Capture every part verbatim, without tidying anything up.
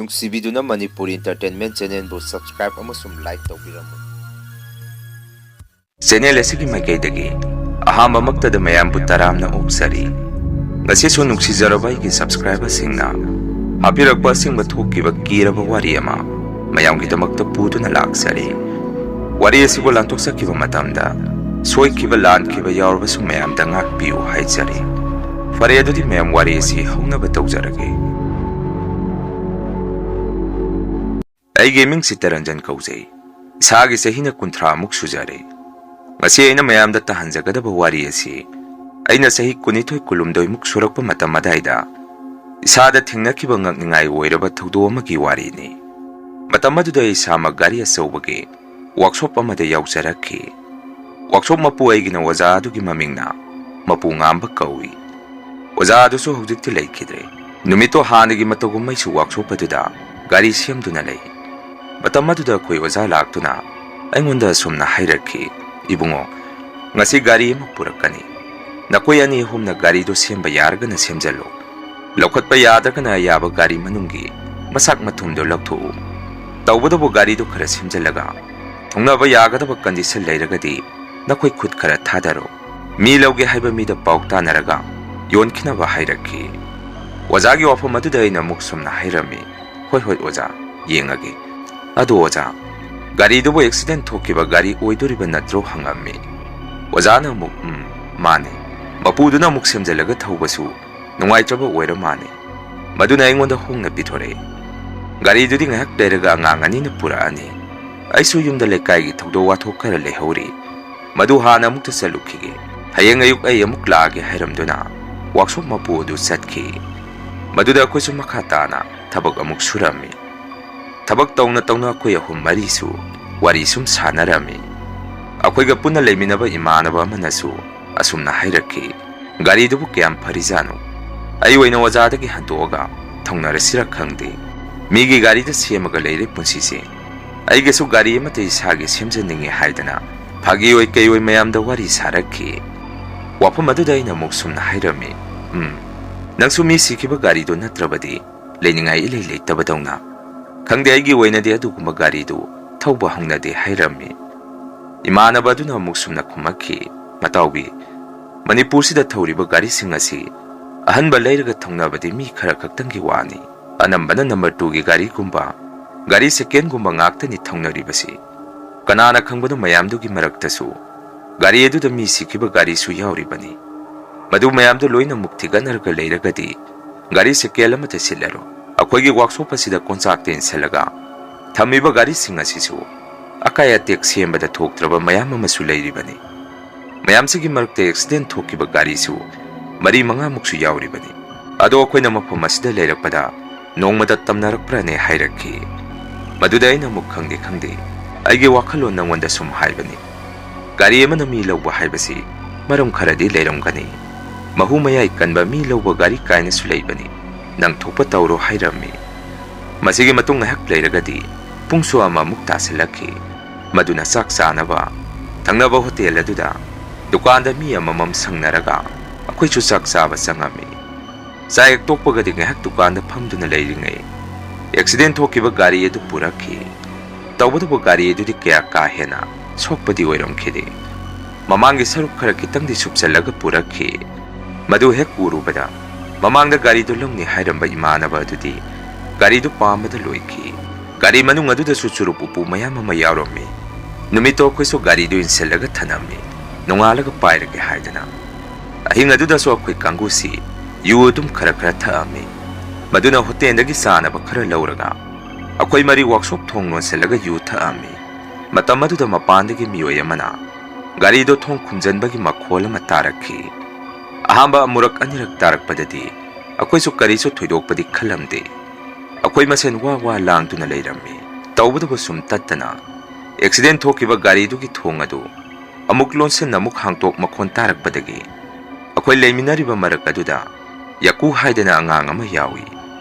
ꯅꯨꯡꯁꯤꯕꯤꯗꯨꯅ Manipuri Entertainment Channelꯕꯨ subscribe ꯑꯃꯁꯨꯡ like ꯇꯧꯕꯤꯔꯝꯃꯨ꯫ Channel ꯑꯁꯤꯒꯤ ꯃꯥꯏꯀꯩꯗꯒꯤ ꯑꯍꯥꯟꯕꯃꯛꯇꯗ ꯃꯌꯥꯝꯕꯨ ꯇꯔꯥꯝꯅ ꯑꯣꯛꯆꯔꯤ꯫ ꯉꯁꯤꯁꯨ ꯅꯨꯡꯁꯤꯖꯔꯕ ꯑꯩꯒꯤ subscriberꯁꯤꯡꯅ ꯍꯥꯞꯄꯤꯔꯛꯄ ꯑꯁꯦꯡꯕ ꯊꯣꯛꯈꯤꯕ ꯀꯤꯔꯕ ꯋꯥꯔꯤ ꯑꯃ ꯃꯌꯥꯝꯒꯤꯗꯃꯛꯇ ꯄꯨꯗꯨꯅ ꯂꯥꯛꯆꯔꯤ꯫ ꯋꯥꯔꯤ ꯑꯁꯤꯕꯨ ꯂꯥꯟꯊꯣꯛꯆꯈꯤꯕ ꯃꯇꯝꯗ ꯁꯣꯏꯈꯤꯕ ꯂꯥꯟꯈꯤꯕ ꯌꯥꯎꯔꯕꯁꯨ ꯃꯌꯥꯝꯗ ꯉꯥꯛꯄꯤꯌꯨ ꯍꯥꯏꯖꯔꯤ꯫ ꯐꯔꯦ, ꯑꯗꯨꯗꯤ ꯃꯌꯥꯝ ꯋꯥꯔꯤ ꯑꯁꯤ ꯍꯧꯅꯕ ꯇꯧꯖꯔꯒꯦ꯫ ꯑꯩꯒꯤ ꯃꯤꯡ ꯆꯤꯠꯇꯔꯟꯖꯟ ꯀꯧꯖꯩ꯫ ꯏꯁꯥꯒꯤ ꯆꯍꯤꯅ ꯀꯨꯟꯊ꯭ꯔꯥ ꯃꯨꯛ ꯁꯨꯖꯔꯦ꯫ ꯉꯁꯤ ꯑꯩꯅ ꯃꯌꯥꯝꯗ ꯇꯥꯍꯟꯖꯒꯗꯕ ꯋꯥꯔꯤ ꯑꯁꯤ ꯑꯩꯅ ꯆꯍꯤ ꯀꯨꯟꯅꯤꯊꯣꯏ ꯀꯨꯟꯍꯨꯝꯗꯣꯏ ꯃꯨꯛ ꯁꯨꯔꯛꯄ ꯃꯇꯝ ꯑꯗꯥꯏꯗ ꯏꯁꯥꯗ ꯊꯦꯡꯅꯈꯤꯕ ꯉꯛꯅꯤꯡꯉꯥꯏ ꯑꯣꯏꯔꯕ ꯊꯧꯗꯣꯛ ꯑꯃꯒꯤ ꯋꯥꯔꯤꯅꯤ꯫ ꯃꯇꯝ ꯑꯗꯨꯗ ꯑꯩ ꯏꯁꯥꯃꯛ ꯒꯥꯔꯤ ꯑꯆꯧꯕꯒꯤ workshop ꯑꯃꯗ ꯌꯥꯎꯖꯔꯛꯈꯤ꯫ Workshop ꯃꯄꯨ ꯑꯩꯒꯤꯅ ꯑꯣꯖꯥ ꯑꯗꯨꯒꯤ ꯃꯃꯤꯡꯅ ꯃꯄꯨ ꯉꯥꯝꯕ ꯀꯧꯏ꯫ ꯑꯣꯖꯥ ꯑꯗꯨꯁꯨ ꯍꯧꯖꯤꯛꯇꯤ ꯂꯩꯈꯤꯗ꯭ꯔꯦ꯫ ꯅꯨꯃꯤꯠꯇꯣ ꯍꯥꯟꯅꯒꯤ ꯃꯇꯧꯒꯨꯝ ꯑꯩꯁꯨ workshop ꯑꯗꯨꯗ ꯒꯥꯔꯤ ꯁꯦꯝꯗꯨꯅ ꯂꯩ꯫ ꯃꯇꯝ ꯑꯗꯨꯗ ꯑꯩꯈꯣꯏ ꯑꯣꯖꯥ ꯂꯥꯛꯇꯨꯅ ꯑꯩꯉꯣꯟꯗ ꯑꯁꯨꯝꯅ ꯍꯥꯏꯔꯛꯈꯤ, "ꯏꯕꯨꯡꯉꯣ, ꯉꯁꯤ ꯒꯥꯔꯤ ꯑꯃ ꯄꯨꯔꯛꯀꯅꯤ꯫ ꯅꯈꯣꯏ ꯑꯅꯤ ꯑꯍꯨꯝꯅ ꯒꯥꯔꯤꯗꯨ ꯁꯦꯝꯕ ꯌꯥꯔꯒꯅ ꯁꯦꯝꯖꯜꯂꯨ꯫ ꯂꯧꯈꯠꯄ ꯌꯥꯗ꯭ꯔꯒꯅ ꯑꯌꯥꯕ ꯒꯥꯔꯤ ꯃꯅꯨꯡꯒꯤ ꯃꯁꯥꯛ ꯃꯊꯨꯝꯗꯨ ꯂꯧꯊꯣꯛꯎ꯫ ꯇꯧꯕꯇꯕꯨ ꯒꯥꯔꯤꯗꯨ ꯈꯔ ꯁꯦꯝꯖꯜꯂꯒ ꯊꯧꯅꯕ ꯌꯥꯒꯗꯕ condition ꯂꯩꯔꯒꯗꯤ ꯅꯈꯣꯏ ꯈꯨꯠ ꯈꯔ ꯊꯥꯗꯔꯣ꯫ ꯃꯤ ꯂꯧꯒꯦ ꯍꯥꯏꯕ ꯃꯤꯗ ꯄꯥꯎ ꯇꯥꯅꯔꯒ ꯌꯣꯟꯈꯤꯅꯕ ꯍꯥꯏꯔꯛꯈꯤ꯫" ꯑꯣꯖꯥꯒꯤ ꯋꯥꯐꯝ ꯑꯗꯨꯗ ꯑꯩꯅ ꯑꯃꯨꯛ ꯁꯨꯝꯅ ꯍꯥꯏꯔꯝꯃꯤ, "ꯍꯣꯏ, ꯍꯣꯏ ꯑꯣꯖꯥ, ꯌꯦꯡꯉꯒꯦ꯫ ꯑꯗꯣ ꯑꯣꯖꯥ, ꯒꯥꯔꯤꯗꯨꯕꯨ accident ꯊꯣꯛꯈꯤꯕ ꯒꯥꯔꯤ ꯑꯣꯏꯗꯣꯔꯤꯕ ꯅꯠꯇ꯭ꯔꯣ?" ꯍꯪꯉꯝꯃꯤ꯫ ꯑꯣꯖꯥꯅ ꯑꯃꯨꯛ, "ꯎꯝ, ꯃꯥꯅꯦ꯫" ꯃꯄꯨꯗꯨꯅ ꯑꯃꯨꯛ ꯁꯦꯝꯖꯤꯜꯂꯒ ꯊꯧꯕꯁꯨ ꯅꯨꯡꯉꯥꯏꯇ꯭ꯔꯕ ꯑꯣꯏꯔ ꯃꯥꯜꯂꯦ꯫ ꯃꯗꯨꯅ ꯑꯩꯉꯣꯟꯗ ꯍꯣꯡꯅ ꯄꯤꯊꯣꯔꯛꯑꯦ꯫ "ꯒꯥꯔꯤꯗꯨꯗꯤ ꯉꯥꯏꯍꯥꯛ ꯂꯩꯔꯒ ꯑꯉꯥꯡ ꯑꯅꯤꯅ ꯄꯨꯔꯛꯑꯅꯤ꯫ ꯑꯩꯁꯨ ꯌꯨꯝꯗ ꯂꯩꯀꯥꯏꯒꯤ ꯊꯧꯗꯣꯛ ꯋꯥꯊꯣꯛ ꯈꯔ ꯂꯩꯍꯧꯔꯤ꯫ ꯃꯗꯨ ꯍꯥꯟꯅ ꯑꯃꯨꯛꯇ ꯆꯠꯂꯨꯈꯤꯒꯦ꯫ ꯍꯌꯦꯡ ꯑꯌꯨꯛ ꯑꯩ ꯑꯃꯨꯛ ꯂꯥꯛꯑꯒꯦ" ꯍꯥꯏꯔꯝꯗꯨꯅ workshop ꯃꯄꯨ ꯑꯗꯨ ꯆꯠꯈꯤ꯫ ꯃꯗꯨꯗ ꯑꯩꯈꯣꯏꯁꯨ ꯃꯈꯥ ꯇꯥꯅ ꯊꯕꯛ ꯑꯃꯨꯛ ꯁꯨꯔꯝꯃꯤ꯫ ꯊꯕꯛ ꯇꯧꯅ ꯇꯧꯅ ꯑꯩꯈꯣꯏ ꯑꯍꯨꯝ ꯃꯔꯤꯁꯨ ꯋꯥꯔꯤ ꯁꯨꯝ ꯁꯥꯟꯅꯔꯝꯃꯤ꯫ ꯑꯩꯈꯣꯏꯒ ꯄꯨꯟꯅ ꯂꯩꯃꯤꯟꯅꯕ ꯏꯃꯥꯟꯅꯕ ꯑꯃꯅꯁꯨ ꯑꯁꯨꯝꯅ ꯍꯥꯏꯔꯛꯈꯤ, "ꯒꯥꯔꯤꯗꯨꯕꯨ ꯀꯌꯥꯝ ꯐꯔꯤꯖꯥꯠꯅꯣ? ꯑꯩ ꯑꯣꯏꯅ ꯑꯣꯖꯥꯗꯒꯤ ꯍꯟꯗꯣꯛꯑꯒ ꯊꯧꯅꯔꯁꯤꯔ ꯈꯪꯗꯦ꯫ ꯃꯤꯒꯤ ꯒꯥꯔꯤꯗ ꯁꯦꯝꯃꯒ ꯂꯩꯔꯦ ꯄꯨꯟꯁꯤꯁꯦ꯫ ꯑꯩꯒꯤꯁꯨ ꯒꯥꯔꯤ ꯑꯃꯠꯇ ꯏꯁꯥꯒꯤ ꯁꯦꯝꯖꯅꯤꯡꯉꯦ" ꯍꯥꯏꯗꯅ ꯐꯥꯒꯤ ꯑꯣꯏ ꯀꯩ ꯑꯣꯏ ꯃꯌꯥꯝꯗ ꯋꯥꯔꯤ ꯁꯥꯔꯛꯈꯤ꯫ ꯋꯥꯐꯝ ꯑꯗꯨꯗ ꯑꯩꯅ ꯑꯃꯨꯛ ꯁꯨꯝꯅ ꯍꯥꯏꯔꯝꯃꯤ, "ꯎꯝ, ꯅꯪꯁꯨ ꯃꯤ ꯁꯤꯈꯤꯕ ꯒꯥꯔꯤꯗꯣ ꯅꯠꯇ꯭ꯔꯕꯗꯤ ꯂꯩꯅꯤꯡꯉꯥꯏ ꯏꯂꯩ ꯂꯩꯇꯕꯗꯧꯅ꯫ "ꯈꯪꯗꯦ, ꯑꯩꯒꯤ ꯑꯣꯏꯅꯗꯤ ꯑꯗꯨꯒꯨꯝꯕ ꯒꯥꯔꯤꯗꯨ ꯊꯧꯕ ꯍꯧꯅꯗꯦ" ꯍꯥꯏꯔꯝꯃꯤ꯫ ꯏꯃꯥꯟꯅꯕ ꯑꯗꯨꯅ ꯑꯃꯨꯛ ꯁꯨꯝꯅ ꯈꯨꯝꯃꯛꯈꯤ, "ꯃꯇꯥꯎꯕꯤ, ꯃꯅꯤꯄꯨꯔꯁꯤꯗ ꯊꯧꯔꯤꯕ ꯒꯥꯔꯤꯁꯤꯡ ꯑꯁꯤ ꯑꯍꯟꯕ ꯂꯩꯔꯒ ꯊꯧꯅꯕꯗꯤ ꯃꯤ ꯈꯔ ꯈꯛꯇꯪꯒꯤ ꯋꯥꯅꯤ꯫ ꯑꯅꯝꯕꯅ ꯅꯝꯕꯔ ꯇꯨꯒꯤ ꯒꯥꯔꯤꯒꯨꯝꯕ, ꯒꯥꯔꯤ ꯁꯦꯀꯦꯟꯒꯨꯝꯕ ꯉꯥꯛꯇꯅꯤ ꯊꯧꯅꯔꯤꯕꯁꯤ꯫ ꯀꯅꯥꯅ ꯈꯪꯕꯅꯣ, ꯃꯌꯥꯝꯗꯨꯒꯤ ꯃꯔꯛꯇꯁꯨ ꯒꯥꯔꯤ ꯑꯗꯨꯗ ꯃꯤ ꯁꯤꯈꯤꯕ ꯒꯥꯔꯤꯁꯨ ꯌꯥꯎꯔꯤꯕꯅꯤ꯫ ꯃꯗꯨ ꯃꯌꯥꯝꯗꯨ ꯂꯣꯏꯅꯃꯛ ꯊꯤꯒꯠꯅꯔꯒ ꯂꯩꯔꯒꯗꯤ ꯒꯥꯔꯤ ꯁꯦꯀꯦꯟ ꯑꯃꯠꯇ ꯁꯤꯠꯂꯔꯣꯏ꯫ ꯑꯩꯈꯣꯏꯒꯤ ꯋꯥꯛꯁꯣꯞ ꯑꯁꯤꯗ ꯀꯣꯟꯆꯥꯛꯇ ꯏꯟꯁꯤꯜꯂꯒ ꯊꯝꯃꯤꯕ ꯒꯥꯔꯤꯁꯤꯡ ꯑꯁꯤꯁꯨ ꯑꯀꯥꯏ ꯑꯇꯦꯛ ꯁꯦꯝꯕꯗ ꯊꯣꯛꯇ꯭ꯔꯕ ꯃꯌꯥꯝ ꯑꯃꯁꯨ ꯂꯩꯔꯤꯕꯅꯤ꯫ ꯃꯌꯥꯝꯁꯤꯒꯤ ꯃꯔꯛꯇ ꯑꯦꯛꯁꯤꯗꯦꯟ ꯊꯣꯛꯈꯤꯕ ꯒꯥꯔꯤꯁꯨ ꯃꯔꯤ ꯃꯉꯥꯃꯨꯛꯁꯨ ꯌꯥꯎꯔꯤꯕꯅꯤ꯫ ꯑꯗꯣ ꯑꯩꯈꯣꯏꯅ ꯃꯐꯝ ꯑꯁꯤꯗ ꯂꯩꯔꯛꯄꯗ ꯅꯣꯡꯃꯗ ꯇꯝꯅꯔꯛꯄ꯭ꯔꯅꯦ?" ꯍꯥꯏꯔꯛꯈꯤ꯫ ꯃꯗꯨꯗ ꯑꯩꯅ ꯑꯃꯨꯛ, "ꯈꯪꯗꯦ, ꯈꯪꯗꯦ, ꯑꯩꯒꯤ ꯋꯥꯈꯜꯂꯣꯟ ꯅꯪꯉꯣꯟꯗ ꯁꯨꯝ ꯍꯥꯏꯕꯅꯤ꯫ ꯒꯥꯔꯤ ꯑꯃꯅ ꯃꯤ ꯂꯧꯕ ꯍꯥꯏꯕꯁꯤ ꯃꯔꯝ ꯈꯔꯗꯤ ꯂꯩꯔꯝꯒꯅꯤ꯫ ꯃꯍꯨ ꯃꯌꯥꯏ ꯀꯟꯕ ꯃꯤ ꯂꯧꯕ ꯒꯥꯔꯤ ꯀꯥꯏꯅꯁꯨ ꯂꯩꯕꯅꯤ꯫ ꯅꯪ ꯊꯣꯛꯄ ꯇꯧꯔꯣ" ꯍꯥꯏꯔꯝꯃꯤ꯫ ꯃꯁꯤꯒꯤ ꯃꯇꯨꯡ ꯉꯥꯏꯍꯥꯛ ꯂꯩꯔꯒꯗꯤ ꯄꯨꯡꯁꯨ ꯑꯃꯃꯨꯛ ꯇꯥꯁꯤꯜꯂꯛꯈꯤ꯫ ꯃꯗꯨꯅ ꯆꯥꯛ ꯆꯥꯅꯕ ꯊꯪꯅꯕ ꯍꯣꯇꯦꯜ ꯑꯗꯨꯗ ꯗꯨꯀꯥꯟꯗ ꯃꯤ ꯑꯃꯃꯝ ꯁꯪꯅꯔꯒ ꯑꯩꯈꯣꯏꯁꯨ ꯆꯥꯛ ꯆꯥꯕ ꯆꯪꯉꯝꯃꯤ꯫ ꯆꯥꯛ ꯍꯦꯛ ꯇꯣꯛꯄꯒꯗꯤ ꯉꯥꯏꯍꯥꯛ ꯗꯨꯀꯥꯟꯗ ꯐꯝꯗꯨꯅ ꯂꯩꯔꯤꯉꯩ, ꯑꯦꯛꯁꯤꯗꯦꯟ ꯊꯣꯛꯈꯤꯕ ꯒꯥꯔꯤ ꯑꯗꯨ ꯄꯨꯔꯛꯈꯤ꯫ ꯇꯧꯕꯇꯕꯨ ꯒꯥꯔꯤ ꯑꯗꯨꯗꯤ ꯀꯌꯥ ꯀꯥ ꯍꯦꯟꯅ ꯁꯣꯛꯄꯗꯤ ꯑꯣꯏꯔꯝꯈꯤꯗꯦ꯫ ꯃꯃꯥꯡꯒꯤ ꯁꯔꯨꯛ ꯈꯔ ꯈꯤꯇꯪꯗꯤ ꯁꯨꯞꯆꯜꯂꯒ ꯄꯨꯔꯛꯈꯤ꯫ ꯃꯗꯨ ꯍꯦꯛ ꯎꯔꯨꯕꯗ, ꯃꯃꯥꯡꯗ ꯒꯥꯔꯤꯗꯨ ꯂꯧꯅꯤ ꯍꯥꯏꯔꯝꯕ ꯏꯃꯥꯟꯅꯕ ꯑꯗꯨꯗꯤ ꯒꯥꯔꯤꯗꯨ ꯄꯥꯝꯕꯗ ꯂꯣꯏꯈꯤ꯫ ꯒꯥꯔꯤ ꯃꯅꯨꯡ ꯑꯗꯨꯗꯁꯨ ꯆꯨꯔꯨꯞ ꯎꯄꯨ ꯃꯌꯥꯝ ꯑꯃ ꯌꯥꯎꯔꯝꯃꯤ꯫ ꯅꯨꯃꯤꯠꯇꯣ ꯑꯩꯈꯣꯏꯁꯨ ꯒꯥꯔꯤꯗꯨ ꯏꯟꯁꯤꯜꯂꯒ ꯊꯅꯝꯃꯤ꯫ ꯅꯣꯡꯉꯥꯜꯂꯒ ꯄꯥꯏꯔꯒꯦ ꯍꯥꯏꯗꯅ꯫ ꯑꯍꯤꯡ ꯑꯗꯨꯗꯁꯨ ꯑꯩꯈꯣꯏ ꯀꯥꯡꯕꯨꯁꯤ ꯌꯨ ꯑꯗꯨꯝ ꯈꯔ ꯈꯔ ꯊꯛꯑꯝꯃꯤ꯫ ꯃꯗꯨꯅ ꯍꯣꯇꯦꯜꯗꯒꯤ ꯆꯥꯅꯕ ꯈꯔ ꯂꯧꯔꯒ ꯑꯩꯈꯣꯏ ꯃꯔꯤ ꯋꯥꯛꯁꯣꯞ ꯊꯣꯡ ꯂꯣꯟꯁꯤꯜꯂꯒ ꯌꯨ ꯊꯛꯑꯝꯃꯤ꯫ ꯃꯇꯝ ꯑꯗꯨꯗ ꯃꯄꯥꯟꯗꯒꯤ ꯃꯤꯑꯣꯏ ꯑꯃꯅ ꯒꯥꯔꯤꯗꯣ ꯊꯣꯡ ꯈꯨꯝꯖꯤꯟꯕꯒꯤ ꯃꯈꯣꯜ ꯑꯃ ꯇꯥꯔꯛꯈꯤ꯫ ꯑꯍꯥꯟꯕ ꯑꯃꯨꯔꯛ ꯑꯅꯤꯔꯛ ꯇꯥꯔꯛꯄꯗꯗꯤ ꯑꯩꯈꯣꯏꯁꯨ ꯀꯔꯤꯁꯨ ꯊꯣꯏꯗꯣꯛꯄꯗꯤ ꯈꯜꯂꯝꯗꯦ꯫ ꯑꯩꯈꯣꯏ ꯃꯁꯦꯟ ꯋꯥ ꯋꯥ ꯂꯥꯡꯗꯨꯅ ꯂꯩꯔꯝꯃꯤ꯫ ꯇꯧꯕꯇꯕꯨ ꯁꯨꯝ ꯇꯠꯇꯅ ꯑꯦꯛꯁꯤꯗꯦꯟ ꯊꯣꯛꯈꯤꯕ ꯒꯥꯔꯤꯗꯨꯒꯤ ꯊꯣꯡ ꯑꯗꯨ ꯑꯃꯨꯛ ꯂꯣꯟꯁꯤꯟ ꯑꯃꯨꯛ ꯍꯥꯡꯇꯣꯛ ꯃꯈꯣꯟ ꯇꯥꯔꯛꯄꯗꯒꯤ ꯑꯩꯈꯣꯏ ꯂꯩꯃꯤꯟꯅꯔꯤꯕ ꯃꯔꯛ ꯑꯗꯨꯗ ꯌꯥꯀꯨ ꯍꯥꯏꯗꯅ ꯑꯉꯥꯡ ꯑꯃ ꯌꯥꯎꯏ꯫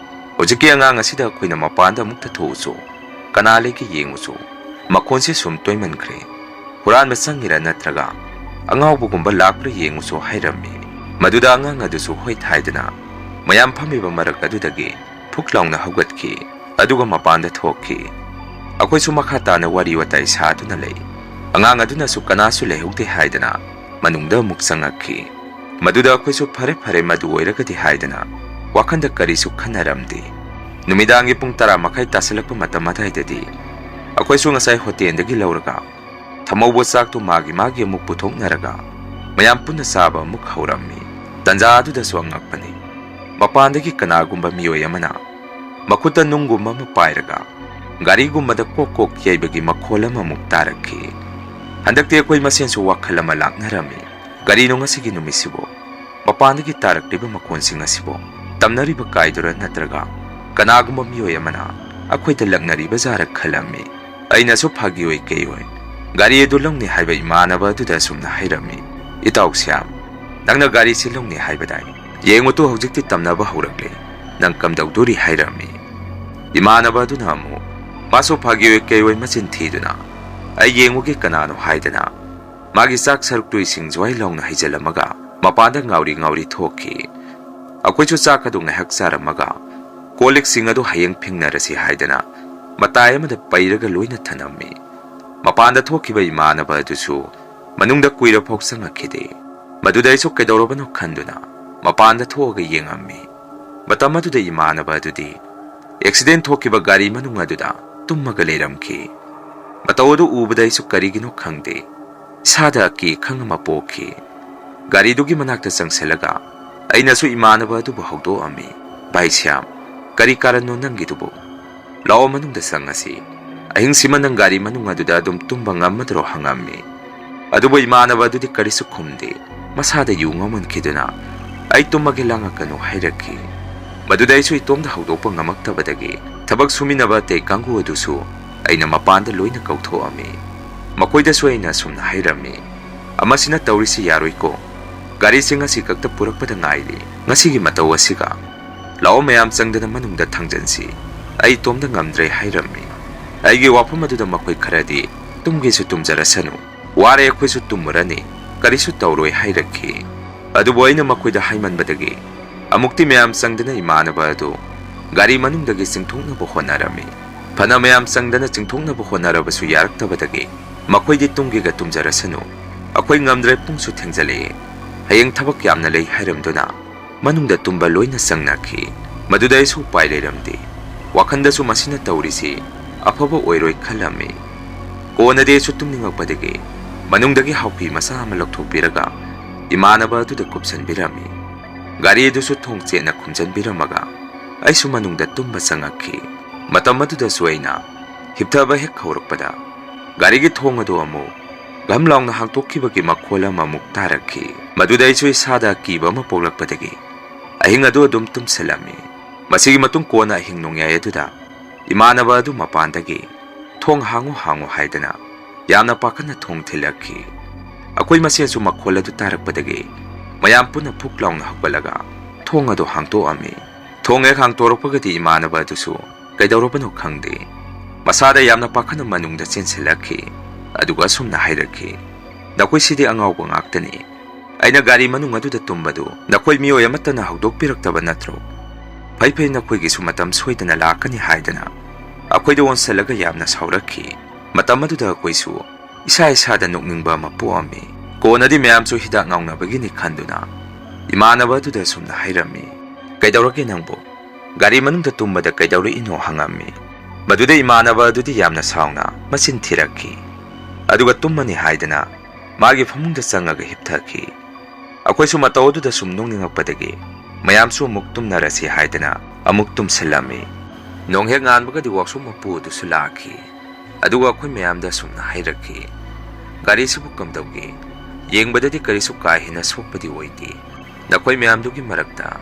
"ꯍꯧꯖꯤꯛꯀꯤ ꯑꯉꯥꯡ ꯑꯁꯤꯗ ꯑꯩꯈꯣꯏꯅ ꯃꯄꯥꯟꯗ ꯑꯃꯨꯛꯇ ꯊꯣꯛꯎꯁꯨ, ꯀꯅꯥ ꯂꯩꯒꯦ ꯌꯦꯡꯉꯨꯁꯨ, ꯃꯈꯣꯟꯁꯤ ꯁꯨꯝ ꯇꯣꯏꯃꯟꯈ꯭ꯔꯦ꯫ ꯍꯨꯔꯥꯟꯕ ꯆꯪꯉꯤꯔꯥ ꯅꯠꯇ꯭ꯔꯒ ꯑꯉꯥꯎꯕꯒꯨꯝꯕ ꯂꯥꯛꯄ꯭ꯔꯥ ꯌꯦꯡꯉꯨꯁꯨ" ꯍꯥꯏꯔꯝꯃꯤ꯫ ꯃꯗꯨꯗ ꯑꯉꯥꯡ ꯑꯗꯨꯁꯨ ꯍꯣꯏ ꯍꯥꯏꯗꯅ ꯃꯌꯥꯝ ꯐꯝꯃꯤꯕ ꯃꯔꯛ ꯑꯗꯨꯗꯒꯤ ꯐꯨꯛ ꯂꯥꯎꯅ ꯍꯧꯒꯠꯈꯤ, ꯑꯗꯨꯒ ꯃꯄꯥꯟꯗ ꯊꯣꯛꯈꯤ꯫ ꯑꯩꯈꯣꯏꯁꯨ ꯃꯈꯥ ꯇꯥꯅ ꯋꯥꯔꯤ ꯋꯥꯇꯥꯏ ꯁꯥꯗꯨꯅ ꯂꯩ꯫ ꯑꯉꯥꯡ ꯑꯗꯨꯅꯁꯨ ꯀꯅꯥꯁꯨ ꯂꯩꯍꯧꯗꯦ ꯍꯥꯏꯗꯅ ꯃꯅꯨꯡꯗ ꯑꯃꯨꯛ ꯆꯪꯉꯛꯈꯤ꯫ ꯃꯗꯨꯗ ꯑꯩꯈꯣꯏꯁꯨ ꯐꯔꯦ ꯐꯔꯦ, ꯃꯗꯨ ꯑꯣꯏꯔꯒꯗꯤ ꯍꯥꯏꯗꯅ ꯋꯥꯈꯟꯗ ꯀꯔꯤꯁꯨ ꯈꯟꯅꯔꯝꯗꯦ꯫ ꯅꯨꯃꯤꯗꯥꯡꯒꯤ ꯄꯨꯡ ꯇꯔꯥ ꯃꯈꯥꯏ ꯇꯥꯁꯜꯂꯛꯄ ꯃꯇꯝ ꯑꯗꯥꯏꯗꯗꯤ ꯑꯩꯈꯣꯏꯁꯨ ꯉꯁꯥꯏ ꯍꯣꯇꯦꯜꯗꯒꯤ ꯂꯧꯔꯒ ꯊꯝꯍꯧꯕ ꯆꯥꯛꯇꯨ ꯃꯥꯒꯤ ꯃꯥꯒꯤ ꯑꯃꯨꯛ ꯄꯨꯊꯣꯛꯅꯔꯒ ꯃꯌꯥꯝ ꯄꯨꯟꯅ ꯆꯥꯕ ꯑꯃꯨꯛ ꯍꯧꯔꯝꯃꯤ꯫ ꯇꯟꯖꯥ ꯑꯗꯨꯗꯁꯨ ꯑꯉꯛꯄꯅꯤ, ꯃꯄꯥꯟꯗꯒꯤ ꯀꯅꯥꯒꯨꯝꯕ ꯃꯤꯑꯣꯏ ꯑꯃꯅ ꯃꯈꯨꯠꯇ ꯅꯨꯡꯒꯨꯝꯕ ꯑꯃ ꯄꯥꯏꯔꯒ ꯒꯥꯔꯤꯒꯨꯝꯕꯗ ꯀꯣꯛ ꯀꯣꯛ ꯌꯩꯕꯒꯤ ꯃꯈꯣꯜ ꯑꯃꯃꯨꯛ ꯇꯥꯔꯛꯈꯤ꯫ ꯍꯟꯗꯛꯇꯤ ꯑꯩꯈꯣꯏ ꯃꯁꯦꯟꯁꯨ ꯋꯥꯈꯜ ꯑꯃ ꯂꯥꯛꯅꯔꯝꯃꯤ, ꯀꯔꯤꯅꯣ ꯉꯁꯤꯒꯤ ꯅꯨꯃꯤꯠꯁꯤꯕꯨ? ꯃꯄꯥꯟꯗꯒꯤ ꯇꯥꯔꯛꯂꯤꯕ ꯃꯈꯣꯟꯁꯤꯡ ꯑꯁꯤꯕꯨ ꯇꯝꯅꯔꯤꯕ ꯀꯥꯏꯗꯨꯔ ꯅꯠꯇ꯭ꯔꯒ ꯀꯅꯥꯒꯨꯝꯕ ꯃꯤꯑꯣꯏ ꯑꯃꯅ ꯑꯩꯈꯣꯏꯗ ꯂꯛꯅꯔꯤꯕ ꯖꯥꯔ ꯈꯜꯂꯝꯃꯤ꯫ ꯑꯩꯅꯁꯨ ꯐꯥꯒꯤ ꯑꯣꯏ ꯀꯩ ꯑꯣꯏ ꯒꯥꯔꯤ ꯑꯗꯨ ꯂꯧꯅꯤ ꯍꯥꯏꯕ ꯏꯃꯥꯟꯅꯕ ꯑꯗꯨꯗ ꯑꯁꯨꯝꯅ ꯍꯥꯏꯔꯝꯃꯤ, "ꯏꯇꯥꯎ ꯁ꯭ꯌꯥꯝ, ꯅꯪꯅ ꯒꯥꯔꯤꯁꯤ ꯂꯧꯅꯤ ꯍꯥꯏꯕꯗꯥꯏ? ꯌꯦꯡꯉꯨꯇꯨ, ꯍꯧꯖꯤꯛꯇꯤ ꯇꯝꯅꯕ ꯍꯧꯔꯛꯂꯦ, ꯅꯪ ꯀꯝꯗꯧꯗꯣꯔꯤ?" ꯍꯥꯏꯔꯝꯃꯤ꯫ ꯏꯃꯥꯟꯅꯕ ꯑꯗꯨꯅ ꯑꯃꯨꯛ ꯃꯥꯁꯨ ꯐꯥꯒꯤ ꯑꯣꯏ ꯀꯩ ꯑꯣꯏ ꯃꯆꯤꯟ ꯊꯤꯗꯨꯅ, "ꯑꯩ ꯌꯦꯡꯉꯨꯒꯦ ꯀꯅꯥꯅꯣ?" ꯍꯥꯏꯗꯅ ꯃꯥꯒꯤ ꯆꯥꯛ ꯁꯔꯨꯛꯇꯨ ꯏꯁꯤꯡ ꯖ꯭ꯋꯥꯏ ꯂꯥꯎꯅ ꯍꯩꯖꯤꯜꯂꯝꯃꯒ ꯃꯄꯥꯟꯗ ꯉꯥꯎꯔꯤ ꯉꯥꯎꯔꯤ ꯊꯣꯛꯈꯤ꯫ ꯑꯩꯈꯣꯏꯁꯨ ꯆꯥꯛ ꯑꯗꯨ ꯉꯥꯏꯍꯥꯛ ꯆꯥꯔꯝꯃꯒ ꯀꯣꯜ ꯂꯤꯛꯁꯤꯡ ꯑꯗꯨ ꯍꯌꯦꯡ ꯐꯦꯡꯅꯔꯁꯤ ꯍꯥꯏꯗꯅ ꯃꯇꯥꯏ ꯑꯃꯗ ꯄꯩꯔꯒ ꯂꯣꯏꯅ ꯊꯅꯝꯃꯤ꯫ ꯃꯄꯥꯟꯗ ꯊꯣꯛꯈꯤꯕ ꯏꯃꯥꯟꯅꯕ ꯑꯗꯨꯁꯨ ꯃꯅꯨꯡꯗ ꯀꯨꯏꯔꯐꯥꯎ ꯆꯪꯉꯛꯈꯤꯗꯦ꯫ ꯃꯗꯨꯗ ꯑꯩꯁꯨ ꯀꯩꯗꯧꯔꯕꯅꯣ ꯈꯟꯗꯨꯅ ꯃꯄꯥꯟꯗ ꯊꯣꯛꯑꯒ ꯌꯦꯡꯉꯝꯃꯤ꯫ ꯃꯇꯝ ꯑꯗꯨꯗ ꯏꯃꯥꯟꯅꯕ ꯑꯗꯨꯗꯤ ꯑꯦꯛꯁꯤꯗꯦꯟ ꯊꯣꯛꯈꯤꯕ ꯒꯥꯔꯤ ꯃꯅꯨꯡ ꯑꯗꯨꯗ ꯇꯨꯝꯃꯒ ꯂꯩꯔꯝꯈꯤ꯫ ꯃꯇꯧ ꯑꯗꯨ ꯎꯕꯗ ꯑꯩꯁꯨ ꯀꯔꯤꯒꯤꯅꯣ ꯈꯪꯗꯦ, ꯏꯁꯥꯗ ꯑꯀꯤ ꯑꯈꯪ ꯑꯃ ꯄꯣꯛꯈꯤ꯫ ꯒꯥꯔꯤꯗꯨꯒꯤ ꯃꯅꯥꯛꯇ ꯆꯪꯁꯤꯜꯂꯒ ꯑꯩꯅꯁꯨ ꯏꯃꯥꯟꯅꯕ ꯑꯗꯨꯕꯨ ꯍꯧꯗꯣꯛꯑꯝꯃꯤ, "ꯚꯥꯏ ꯁ꯭ꯌꯥꯝ, ꯀꯔꯤ ꯀꯥꯔꯟꯅꯣ ꯅꯪꯒꯤꯗꯨꯕꯨ? ꯂꯥꯛꯑꯣ, ꯃꯅꯨꯡꯗ ꯆꯪꯉꯁꯤ꯫ ꯑꯍꯤꯡꯁꯤꯃ ꯅꯪ ꯒꯥꯔꯤ ꯃꯅꯨꯡ ꯑꯗꯨꯗ ꯑꯗꯨꯝ ꯇꯨꯝꯕ ꯉꯝꯃꯗ꯭ꯔꯣ?" ꯍꯪꯉꯝꯃꯤ꯫ ꯑꯗꯨꯕꯨ ꯏꯃꯥꯟꯅꯕ ꯑꯗꯨꯗꯤ ꯀꯔꯤꯁꯨ ꯈꯨꯝꯗꯦ꯫ ꯃꯁꯥꯗ ꯌꯨ ꯉꯥꯎꯃꯟꯈꯤꯗꯨꯅ, "ꯑꯩ ꯇꯨꯝꯃꯒꯦ, ꯂꯥꯡꯉꯛꯀꯅꯨ" ꯍꯥꯏꯔꯛꯈꯤ꯫ ꯃꯗꯨꯗ ꯑꯩꯁꯨ ꯏꯇꯣꯝꯗ ꯍꯧꯗꯣꯛꯄ ꯉꯝꯃꯛꯇꯕꯗꯒꯤ ꯊꯕꯛ ꯁꯨꯃꯤꯟꯅꯕ ꯑꯇꯩ ꯀꯥꯡꯕꯨ ꯑꯗꯨꯁꯨ ꯑꯩꯅ ꯃꯄꯥꯟꯗ ꯂꯣꯏꯅ ꯀꯧꯊꯣꯛꯑꯝꯃꯤ꯫ ꯃꯈꯣꯏꯗꯁꯨ ꯑꯩꯅ ꯑꯁꯨꯝꯅ ꯍꯥꯏꯔꯝꯃꯤ, "ꯑꯃꯁꯤꯅ ꯇꯧꯔꯤꯁꯤ ꯌꯥꯔꯣꯏꯀꯣ꯫ ꯒꯥꯔꯤꯁꯤ ꯉꯁꯤ ꯈꯛꯇ ꯄꯨꯔꯛꯄꯗ ꯉꯥꯏꯔꯤ꯫ ꯉꯁꯤꯒꯤ ꯃꯇꯧ ꯑꯁꯤꯒ꯫ ꯂꯥꯛꯑꯣ, ꯃꯌꯥꯝ ꯆꯪꯗꯅ ꯃꯅꯨꯡꯗ ꯊꯥꯡꯖꯟꯁꯤ꯫ ꯑꯩ ꯏꯇꯣꯝꯗ ꯉꯝꯗ꯭ꯔꯦ" ꯍꯥꯏꯔꯝꯃꯤ꯫ ꯑꯩꯒꯤ ꯋꯥꯐꯝ ꯑꯗꯨꯗ ꯃꯈꯣꯏ ꯈꯔꯗꯤ, "ꯇꯨꯝꯒꯦꯁꯨ ꯇꯨꯝꯖꯔꯁꯅꯨ, ꯋꯥꯔꯦ ꯑꯩꯈꯣꯏꯁꯨ ꯇꯨꯝꯃꯨꯔꯅꯤ, ꯀꯔꯤꯁꯨ ꯇꯧꯔꯣꯏ" ꯍꯥꯏꯔꯛꯈꯤ꯫ ꯑꯗꯨꯕꯨ ꯑꯩꯅ ꯃꯈꯣꯏꯗ ꯍꯥꯏꯃꯟꯕꯗꯒꯤ ꯑꯃꯨꯛꯇꯤ ꯃꯌꯥꯝ ꯆꯪꯗꯅ ꯏꯃꯥꯟꯅꯕ ꯑꯗꯨ ꯒꯥꯔꯤ ꯃꯅꯨꯡꯗꯒꯤ ꯆꯤꯡꯊꯣꯛꯅꯕ ꯍꯣꯠꯅꯔꯝꯃꯤ꯫ ꯐꯅ ꯃꯌꯥꯝ ꯆꯪꯗꯅ ꯆꯤꯡꯊꯣꯛꯅꯕ ꯍꯣꯠꯅꯔꯕꯁꯨ ꯌꯥꯔꯛꯇꯕꯗꯒꯤ ꯃꯈꯣꯏꯗꯤ ꯇꯨꯝꯒꯦꯒ ꯇꯨꯝꯖꯔꯁꯅꯨ, ꯑꯩꯈꯣꯏ ꯉꯝꯗ꯭ꯔꯦ, ꯄꯨꯡꯁꯨ ꯊꯦꯡꯖꯜꯂꯛꯑꯦ, ꯍꯌꯦꯡ ꯊꯕꯛ ꯌꯥꯝꯅ ꯂꯩ ꯍꯥꯏꯔꯝꯗꯨꯅ ꯃꯅꯨꯡꯗ ꯇꯨꯝꯕ ꯂꯣꯏꯅ ꯆꯪꯅꯈꯤ꯫ ꯃꯗꯨꯗ ꯑꯩꯁꯨ ꯎꯄꯥꯏ ꯂꯩꯔꯝꯗꯦ꯫ ꯋꯥꯈꯜꯗꯁꯨ ꯃꯁꯤꯅ ꯇꯧꯔꯤꯁꯤ ꯑꯐꯕ ꯑꯣꯏꯔꯣꯏ ꯈꯜꯂꯝꯃꯤ꯫ ꯀꯣꯟꯅꯗꯤ ꯑꯩꯁꯨ ꯇꯨꯝꯅꯤꯡꯉꯛꯄꯗꯒꯤ ꯃꯅꯨꯡꯗꯒꯤ ꯍꯥꯎꯄꯤ ꯃꯆꯥ ꯑꯃ ꯂꯧꯊꯣꯛꯄꯤꯔꯒ ꯏꯃꯥꯟꯅꯕ ꯑꯗꯨꯗ ꯀꯨꯞꯁꯟꯕꯤꯔꯝꯃꯤ꯫ ꯒꯥꯔꯤ ꯑꯗꯨꯁꯨ ꯊꯣꯡ ꯆꯦꯠꯅ ꯈꯨꯝꯖꯟꯕꯤꯔꯝꯃꯒ ꯑꯩꯁꯨ ꯃꯅꯨꯡꯗ ꯇꯨꯝꯕ ꯆꯪꯉꯛꯈꯤ꯫ ꯃꯇꯝ ꯑꯗꯨꯗꯁꯨ ꯑꯩꯅ ꯍꯤꯞꯊꯕ ꯍꯦꯛ ꯍꯧꯔꯛꯄꯗ ꯒꯥꯔꯤꯒꯤ ꯊꯣꯡ ꯑꯗꯨ ꯑꯃꯨꯛ ꯘꯝ ꯂꯥꯎꯅ ꯍꯥꯡꯇꯣꯛꯈꯤꯕꯒꯤ ꯃꯈꯣꯜ ꯑꯃꯃꯨꯛ ꯇꯥꯔꯛꯈꯤ꯫ ꯃꯗꯨꯗ ꯑꯩꯁꯨ ꯏꯁꯥꯗ ꯑꯀꯤꯕ ꯑꯃ ꯄꯣꯛꯂꯛꯄꯗꯒꯤ ꯑꯍꯤꯡ ꯑꯗꯨ ꯑꯗꯨꯝ ꯇꯨꯝꯁꯤꯜꯂꯝꯃꯤ꯫ ꯃꯁꯤꯒꯤ ꯃꯇꯨꯡ ꯀꯣꯟꯅ ꯑꯍꯤꯡ ꯅꯣꯡꯌꯥꯏ ꯑꯗꯨꯗ ꯏꯃꯥꯟꯅꯕ ꯑꯗꯨ ꯃꯄꯥꯟꯗꯒꯤ "ꯊꯣꯡ ꯍꯥꯡꯉꯨ, ꯍꯥꯡꯉꯨ" ꯍꯥꯏꯗꯅ ꯌꯥꯝꯅ ꯄꯥꯈꯠꯅ ꯊꯣꯡ ꯊꯤꯜꯂꯛꯈꯤ꯫ ꯑꯩꯈꯣꯏ ꯃꯁꯦꯟꯁꯨ ꯃꯈꯣꯜ ꯑꯗꯨ ꯇꯥꯔꯛꯄꯗꯒꯤ ꯃꯌꯥꯝ ꯄꯨꯟꯅ ꯐꯨꯛ ꯂꯥꯎꯅ ꯍꯧꯒꯠꯂꯒ ꯊꯣꯡ ꯑꯗꯨ ꯍꯥꯡꯇꯣꯛꯑꯝꯃꯤ꯫ ꯊꯣꯡ ꯍꯦꯛ ꯍꯥꯡꯇꯣꯔꯛꯄꯒꯗꯤ ꯏꯃꯥꯟꯅꯕ ꯑꯗꯨꯁꯨ ꯀꯩꯗꯧꯔꯕꯅꯣ ꯈꯪꯗꯦ, ꯃꯁꯥꯗ ꯌꯥꯝꯅ ꯄꯥꯈꯠꯅ ꯃꯅꯨꯡꯗ ꯆꯦꯟꯁꯤꯜꯂꯛꯈꯤ꯫ ꯑꯗꯨꯒ ꯑꯁꯨꯝꯅ ꯍꯥꯏꯔꯛꯈꯤ, "ꯅꯈꯣꯏꯁꯤꯗꯤ ꯑꯉꯥꯎꯕ ꯉꯥꯛꯇꯅꯤ꯫ ꯑꯩꯅ ꯒꯥꯔꯤ ꯃꯅꯨꯡ ꯑꯗꯨꯗ ꯇꯨꯝꯕꯗꯨ ꯅꯈꯣꯏ ꯃꯤꯑꯣꯏ ꯑꯃꯠꯇꯅ ꯍꯧꯗꯣꯛꯄꯤꯔꯛꯇꯕ ꯅꯠꯇ꯭ꯔꯣ? ꯐꯩ ꯐꯩ, ꯅꯈꯣꯏꯒꯤꯁꯨ ꯃꯇꯝ ꯁꯣꯏꯗꯅ ꯂꯥꯛꯀꯅꯤ" ꯍꯥꯏꯗꯅ ꯑꯩꯈꯣꯏꯗ ꯑꯣꯟꯁꯤꯜꯂꯒ ꯌꯥꯝꯅ ꯁꯥꯎꯔꯛꯈꯤ꯫ ꯃꯇꯝ ꯑꯗꯨꯗ ꯑꯩꯈꯣꯏꯁꯨ ꯏꯁꯥ ꯏꯁꯥꯗ ꯅꯣꯛꯅꯤꯡꯕ ꯑꯃ ꯄꯣꯛꯑꯝꯃꯤ꯫ ꯀꯣꯟꯅꯗꯤ ꯃꯌꯥꯝꯁꯨ ꯍꯤꯗꯥꯛ ꯉꯥꯎꯅꯕꯒꯤꯅꯤ ꯈꯟꯗꯨꯅ ꯏꯃꯥꯟꯅꯕ ꯑꯗꯨꯗ ꯑꯁꯨꯝꯅ ꯍꯥꯏꯔꯝꯃꯤ, "ꯀꯩꯗꯧꯔꯒꯦ ꯅꯪꯕꯨ? ꯒꯥꯔꯤ ꯃꯅꯨꯡꯗ ꯇꯨꯝꯕꯗ ꯀꯩꯗꯧꯔꯛꯏꯅꯣ?" ꯍꯪꯉꯝꯃꯤ꯫ ꯃꯗꯨꯗ ꯏꯃꯥꯟꯅꯕ ꯑꯗꯨꯗꯤ ꯌꯥꯝꯅ ꯁꯥꯎꯅ ꯃꯆꯤꯟ ꯊꯤꯔꯛꯈꯤ꯫ ꯑꯗꯨꯒ ꯇꯨꯝꯃꯅꯤ ꯍꯥꯏꯗꯅ ꯃꯥꯒꯤ ꯐꯃꯨꯡꯗ ꯆꯪꯉꯒ ꯍꯤꯞꯊꯈꯤ꯫ ꯑꯩꯈꯣꯏꯁꯨ ꯃꯇꯧ ꯑꯗꯨꯗ ꯁꯨꯝ ꯅꯣꯛꯅꯤꯡꯉꯛꯄꯗꯒꯤ ꯃꯌꯥꯝꯁꯨ ꯑꯃꯨꯛ ꯇꯨꯝꯅꯔꯁꯤ ꯍꯥꯏꯗꯅ ꯑꯃꯨꯛ ꯇꯨꯝꯁꯤꯜꯂꯝꯃꯤ꯫ ꯅꯣꯡ ꯍꯦꯛ ꯉꯥꯟꯕꯒꯗꯤ ꯋꯥꯛꯁꯣꯞ ꯃꯄꯨ ꯑꯗꯨꯁꯨ ꯂꯥꯛꯈꯤ꯫ ꯑꯗꯨꯒ ꯑꯩꯈꯣꯏ ꯃꯌꯥꯝꯗ ꯑꯁꯨꯝꯅ ꯍꯥꯏꯔꯛꯈꯤ, "ꯒꯥꯔꯤꯁꯤꯕꯨ ꯀꯝꯗꯧꯒꯦ? ꯌꯦꯡꯕꯗꯗꯤ ꯀꯔꯤꯁꯨ ꯀꯥ ꯍꯦꯟꯅ ꯁꯣꯛꯄꯗꯤ ꯑꯣꯏꯗꯦ꯫ ꯅꯈꯣꯏ ꯃꯌꯥꯝꯗꯨꯒꯤ ꯃꯔꯛꯇ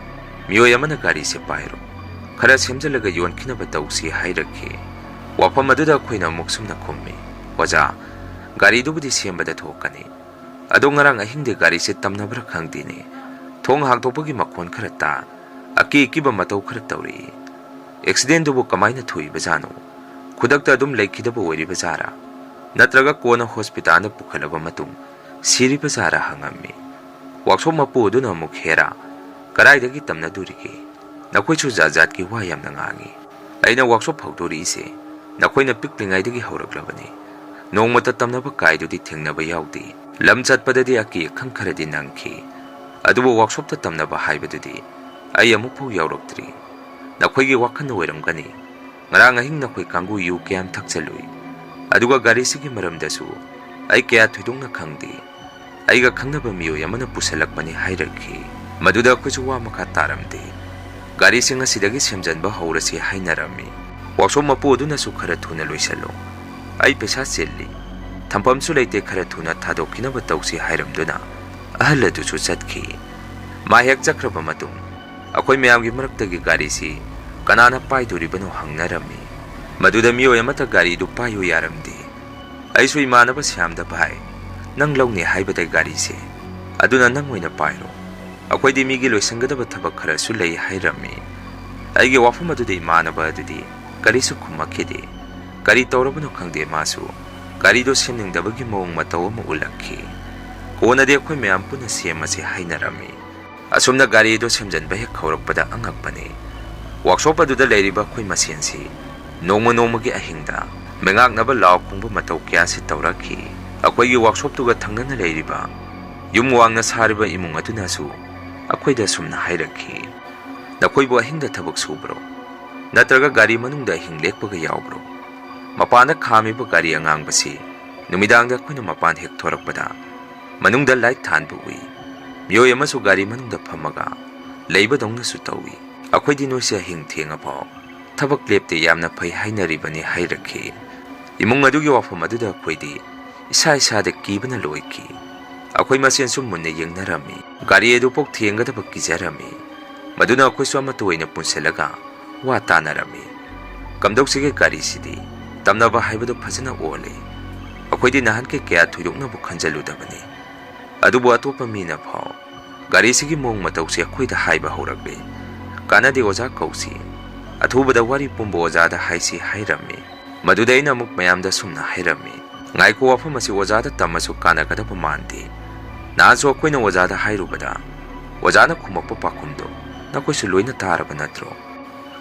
ꯃꯤꯑꯣꯏ ꯑꯃꯅ ꯒꯥꯔꯤꯁꯦ ꯄꯥꯏꯔꯣ, ꯈꯔ ꯁꯦꯝꯖꯤꯜꯂꯒ ꯌꯣꯟꯈꯤꯅꯕ ꯇꯧꯁꯤ" ꯍꯥꯏꯔꯛꯈꯤ꯫ ꯋꯥꯐꯝ ꯑꯗꯨꯗ ꯑꯩꯈꯣꯏꯅ ꯑꯃꯨꯛ ꯁꯨꯝꯅ ꯈꯨꯝꯃꯤ, "ꯑꯣꯖꯥ, ꯒꯥꯔꯤꯗꯨꯕꯨꯗꯤ ꯁꯦꯝꯕꯗ ꯊꯣꯛꯀꯅꯤ, ꯑꯗꯣ ꯉꯔꯥꯡ ꯑꯍꯤꯡꯗꯤ ꯒꯥꯔꯤꯁꯦ ꯇꯝꯅꯕ꯭ꯔꯥ ꯈꯪꯗꯦꯅꯦ, ꯊꯣꯡ ꯍꯥꯡꯗꯣꯛꯄꯒꯤ ꯃꯈꯣꯟ ꯈꯔ ꯇꯥ, ꯑꯀꯤ ꯑꯀꯤꯕ ꯃꯇꯧ ꯈꯔ ꯇꯧꯔꯛꯏ꯫ ꯑꯦꯛꯁꯤꯗꯦꯟꯗꯨꯕꯨ ꯀꯃꯥꯏꯅ ꯊꯣꯛꯏꯕꯖꯥꯠꯅꯣ? ꯈꯨꯗꯛꯇ ꯑꯗꯨꯝ ꯂꯩꯈꯤꯗꯕ ꯑꯣꯏꯔꯤꯕꯖꯥꯠꯔꯥ? ꯅꯠꯇ꯭ꯔꯒ ꯀꯣꯟꯅ ꯍꯣꯁꯄꯤꯇꯥꯜꯗ ꯄꯨꯈꯠꯂꯕ ꯃꯇꯨꯡ ꯁꯤꯔꯤꯕꯖꯥꯠꯔꯥ?" ꯍꯪꯉꯝꯃꯤ꯫ ꯋꯥꯛꯁꯣꯞ ꯃꯄꯨ ꯑꯗꯨꯅ ꯑꯃꯨꯛ, "ꯍꯦꯔꯥ, ꯀꯗꯥꯏꯗꯒꯤ ꯇꯝꯅꯗꯣꯔꯤꯒꯦ? ꯅꯈꯣꯏꯁꯨ ꯖꯥꯠ ꯖꯥꯠꯀꯤ ꯋꯥ ꯌꯥꯝꯅ ꯉꯥꯡꯉꯤ꯫ ꯑꯩꯅ ꯋꯥꯛꯁꯣꯞ ꯍꯧꯗꯣꯔꯛꯏꯁꯦ ꯅꯈꯣꯏꯅ ꯄꯤꯛꯂꯤꯉꯩꯗꯒꯤ ꯍꯧꯔꯛꯂꯕꯅꯤ꯫ ꯅꯣꯡꯃꯇ ꯇꯝꯅꯕ ꯀꯥꯏꯗꯨꯗꯤ ꯊꯦꯡꯅꯕ ꯌꯥꯎꯗꯦ꯫ ꯂꯝ ꯆꯠꯄꯗꯗꯤ ꯑꯀꯤ ꯑꯈꯪ ꯈꯔꯗꯤ ꯅꯪꯈꯤ, ꯑꯗꯨꯕꯨ ꯋꯥꯛꯁꯣꯞꯇ ꯇꯝꯅꯕ ꯍꯥꯏꯕꯗꯨꯗꯤ ꯑꯩ ꯑꯃꯨꯛꯐꯥꯎ ꯌꯥꯎꯔꯛꯇ꯭ꯔꯤ꯫ ꯅꯈꯣꯏꯒꯤ ꯋꯥꯈꯜꯅ ꯑꯣꯏꯔꯝꯒꯅꯤ, ꯉꯔꯥꯡ ꯑꯍꯤꯡ ꯅꯈꯣꯏ ꯀꯥꯡꯕꯨ ꯌꯨ ꯀꯌꯥꯝ ꯊꯛꯆꯜꯂꯨꯏ, ꯑꯗꯨꯒ ꯒꯥꯔꯤꯁꯤꯒꯤ ꯃꯔꯝꯗꯁꯨ ꯑꯩ ꯀꯌꯥ ꯊꯣꯏꯗꯣꯛꯅ ꯈꯪꯗꯦ꯫ ꯑꯩꯒ ꯈꯪꯅꯕ ꯃꯤꯑꯣꯏ ꯑꯃꯅ ꯄꯨꯁꯜꯂꯛꯄꯅꯤ ꯍꯥꯏꯔꯛꯈꯤ꯫ ꯃꯗꯨꯗ ꯑꯩꯈꯣꯏꯁꯨ ꯋꯥ ꯃꯈꯥ ꯇꯥꯔꯝꯗꯦ꯫ ꯒꯥꯔꯤꯁꯤꯡ ꯑꯁꯤꯗꯒꯤ ꯁꯦꯝꯖꯤꯟꯕ ꯍꯧꯔꯁꯤ ꯍꯥꯏꯅꯔꯝꯃꯤ꯫ ꯋꯥꯛꯁꯣꯞ ꯃꯄꯨ ꯑꯗꯨꯅꯁꯨ ꯈꯔ ꯊꯨꯅ ꯂꯣꯏꯁꯤꯜꯂꯨ, ꯑꯩ ꯄꯩꯁꯥ ꯆꯤꯜꯂꯤ, ꯊꯝꯐꯝꯁꯨ ꯂꯩꯇꯦ, ꯈꯔ ꯊꯨꯅ ꯊꯥꯗꯣꯛꯈꯤꯅꯕ ꯇꯧꯁꯤ ꯍꯥꯏꯔꯝꯗꯨꯅ ꯑꯍꯜ ꯑꯗꯨꯁꯨ ꯆꯠꯈꯤ꯫ ꯃꯥ ꯍꯦꯛ ꯆꯠꯈ꯭ꯔꯕ ꯃꯇꯨꯡ ꯑꯩꯈꯣꯏ ꯃꯌꯥꯝꯒꯤ ꯃꯔꯛꯇꯒꯤ ꯒꯥꯔꯤꯁꯤ ꯀꯅꯥꯅ ꯄꯥꯏꯗꯣꯔꯤꯕꯅꯣ ꯍꯪꯅꯔꯝꯃꯤ꯫ ꯃꯗꯨꯗ ꯃꯤꯑꯣꯏ ꯑꯃꯠꯇ ꯒꯥꯔꯤꯗꯨ ꯄꯥꯏꯌꯨ ꯌꯥꯔꯝꯗꯦ꯫ ꯑꯩꯁꯨ ꯏꯃꯥꯟꯅꯕ ꯁ꯭ꯌꯥꯝꯗ, "ꯚꯥꯏ, ꯅꯪ ꯂꯧꯅꯤ ꯍꯥꯏꯕꯗ ꯒꯥꯔꯤꯁꯦ, ꯑꯗꯨꯅ ꯅꯪ ꯑꯣꯏꯅ ꯄꯥꯏꯔꯣ, ꯑꯩꯈꯣꯏꯗꯤ ꯃꯤꯒꯤ ꯂꯣꯏꯁꯤꯟꯒꯗꯕ ꯊꯕꯛ ꯈꯔꯁꯨ ꯂꯩ" ꯍꯥꯏꯔꯝꯃꯤ꯫ ꯑꯩꯒꯤ ꯋꯥꯐꯝ ꯑꯗꯨꯗ ꯏꯃꯥꯟꯅꯕ ꯑꯗꯨꯗꯤ ꯀꯔꯤꯁꯨ ꯈꯨꯝꯃꯛꯈꯤꯗꯦ꯫ ꯀꯔꯤ ꯇꯧꯔꯕꯅꯣ ꯈꯪꯗꯦ, ꯃꯥꯁꯨ ꯒꯥꯔꯤꯗꯣ ꯁꯦꯝꯅꯤꯡꯗꯕꯒꯤ ꯃꯑꯣꯡ ꯃꯇꯧ ꯑꯃ ꯎꯠꯂꯛꯈꯤ꯫ ꯀꯣꯟꯅꯗꯤ ꯑꯩꯈꯣꯏ ꯃꯌꯥꯝ ꯄꯨꯟꯅ ꯁꯦꯝꯃꯁꯤ ꯍꯥꯏꯅꯔꯝꯃꯤ꯫ ꯑꯁꯨꯝꯅ ꯒꯥꯔꯤ ꯑꯗꯨ ꯁꯦꯝꯖꯤꯟꯕ ꯍꯦꯛ ꯍꯧꯔꯛꯄꯗ ꯑꯉꯛꯄꯅꯤ꯫ ꯋꯥꯛꯁꯣꯞ ꯑꯗꯨꯗ ꯂꯩꯔꯤꯕ ꯑꯩꯈꯣꯏ ꯃꯁꯦꯟꯁꯤ ꯅꯣꯡꯃ ꯅꯣꯡꯃꯒꯤ ꯑꯍꯤꯡꯗ ꯃꯩꯉꯥꯛꯅꯕ ꯂꯥꯎ ꯈꯣꯡꯕ ꯃꯇꯧ ꯀꯌꯥꯁꯤ ꯇꯧꯔꯛꯈꯤ꯫ ꯑꯩꯈꯣꯏꯒꯤ ꯋꯥꯛꯁꯣꯞꯇꯨꯒ ꯊꯪꯅꯅ ꯂꯩꯔꯤꯕ ꯌꯨꯝ ꯋꯥꯡꯅ ꯁꯥꯔꯤꯕ ꯏꯃꯨꯡ ꯑꯗꯨꯅꯁꯨ ꯑꯩꯈꯣꯏꯗ ꯑꯁꯨꯝꯅ ꯍꯥꯏꯔꯛꯈꯤ, "ꯅꯈꯣꯏꯕꯨ ꯑꯍꯤꯡꯗ ꯊꯕꯛ ꯁꯨꯕ꯭ꯔꯣ? ꯅꯠꯇ꯭ꯔꯒ ꯒꯥꯔꯤ ꯃꯅꯨꯡꯗ ꯑꯍꯤꯡ ꯂꯦꯛꯄꯒ ꯌꯥꯎꯕ꯭ꯔꯣ?" ꯃꯄꯥꯟꯗ ꯈꯥꯝꯃꯤꯕ ꯒꯥꯔꯤ ꯑꯉꯥꯡꯕꯁꯤ ꯅꯨꯃꯤꯗꯥꯡꯗ ꯑꯩꯈꯣꯏꯅ ꯃꯄꯥꯟ ꯍꯦꯛ ꯊꯣꯔꯛꯄꯗ ꯃꯅꯨꯡꯗ ꯂꯥꯏꯠ ꯊꯥꯟꯕ ꯎꯏ꯫ ꯃꯤꯑꯣꯏ ꯑꯃꯁꯨ ꯒꯥꯔꯤ ꯃꯅꯨꯡꯗ ꯐꯝꯃꯒ ꯂꯩꯕꯗꯧꯅꯁꯨ ꯇꯧꯏ꯫ "ꯑꯩꯈꯣꯏꯗꯤ ꯅꯣꯏꯁꯦ ꯑꯍꯤꯡ ꯊꯦꯡꯉꯐꯥꯎ ꯊꯕꯛ ꯂꯦꯞꯇꯦ, ꯌꯥꯝꯅ ꯐꯩ" ꯍꯥꯏꯅꯔꯤꯕꯅꯤ ꯍꯥꯏꯔꯛꯈꯤ꯫ ꯏꯃꯨꯡ ꯑꯗꯨꯒꯤ ꯋꯥꯐꯝ ꯑꯗꯨꯗ ꯑꯩꯈꯣꯏꯗꯤ ꯏꯁꯥ ꯏꯁꯥꯗ ꯀꯤꯕꯅ ꯂꯣꯏꯈꯤ꯫ ꯑꯩꯈꯣꯏ ꯃꯁꯦꯟꯁꯨ ꯃꯨꯟꯅ ꯌꯦꯡꯅꯔꯝꯃꯤ꯫ ꯒꯥꯔꯤ ꯑꯗꯨꯐꯥꯎ ꯊꯦꯡꯒꯗꯕ ꯀꯤꯖꯔꯝꯃꯤ꯫ ꯃꯗꯨꯅ ꯑꯩꯈꯣꯏꯁꯨ ꯑꯃꯠꯇ ꯑꯣꯏꯅ ꯄꯨꯟꯁꯤꯜꯂꯒ ꯋꯥ ꯇꯥꯅꯔꯝꯃꯤ꯫ "ꯀꯝꯗꯧꯁꯤꯒꯦ, ꯒꯥꯔꯤꯁꯤꯗꯤ ꯇꯝꯅꯕ ꯍꯥꯏꯕꯗꯨ ꯐꯖꯅ ꯑꯣꯜꯂꯦ꯫ ꯑꯩꯈꯣꯏꯗꯤ ꯅꯍꯥꯟꯈꯩ ꯀꯌꯥ ꯊꯣꯏꯗꯣꯛꯅꯕꯨ ꯈꯟꯖꯜꯂꯨꯗꯕꯅꯤ꯫ ꯑꯗꯨꯕꯨ ꯑꯇꯣꯞꯄ ꯃꯤꯅ ꯐꯥꯎ ꯒꯥꯔꯤꯁꯤꯒꯤ ꯃꯑꯣꯡ ꯃꯇꯧꯁꯦ ꯑꯩꯈꯣꯏꯗ ꯍꯥꯏꯕ ꯍꯧꯔꯛꯂꯦ꯫ ꯀꯥꯟꯅꯗꯦ, ꯑꯣꯖꯥ ꯀꯧꯁꯤ꯫ ꯑꯊꯨꯕꯗ ꯋꯥꯔꯤ ꯄꯨꯝꯕ ꯑꯣꯖꯥꯗ ꯍꯥꯏꯁꯤ" ꯍꯥꯏꯔꯝꯃꯤ꯫ ꯃꯗꯨꯗ ꯑꯩꯅ ꯑꯃꯨꯛ ꯃꯌꯥꯝꯗ ꯑꯁꯨꯝꯅ ꯍꯥꯏꯔꯝꯃꯤ, "ꯉꯥꯏꯈꯣ, ꯋꯥꯐꯝ ꯑꯁꯤ ꯑꯣꯖꯥꯗ ꯇꯝꯃꯁꯨ ꯀꯥꯟꯅꯒꯗꯕ ꯃꯥꯟꯗꯦ꯫ ꯅꯍꯥꯟꯁꯨ ꯑꯩꯈꯣꯏꯅ ꯑꯣꯖꯥꯗ ꯍꯥꯏꯔꯨꯕꯗ ꯑꯣꯖꯥꯅ ꯈꯨꯝꯃꯛꯄ ꯄꯥꯎꯈꯨꯝꯗꯨ ꯅꯈꯣꯏꯁꯨ ꯂꯣꯏꯅ ꯇꯥꯔꯕ ꯅꯠꯇ꯭ꯔꯣ?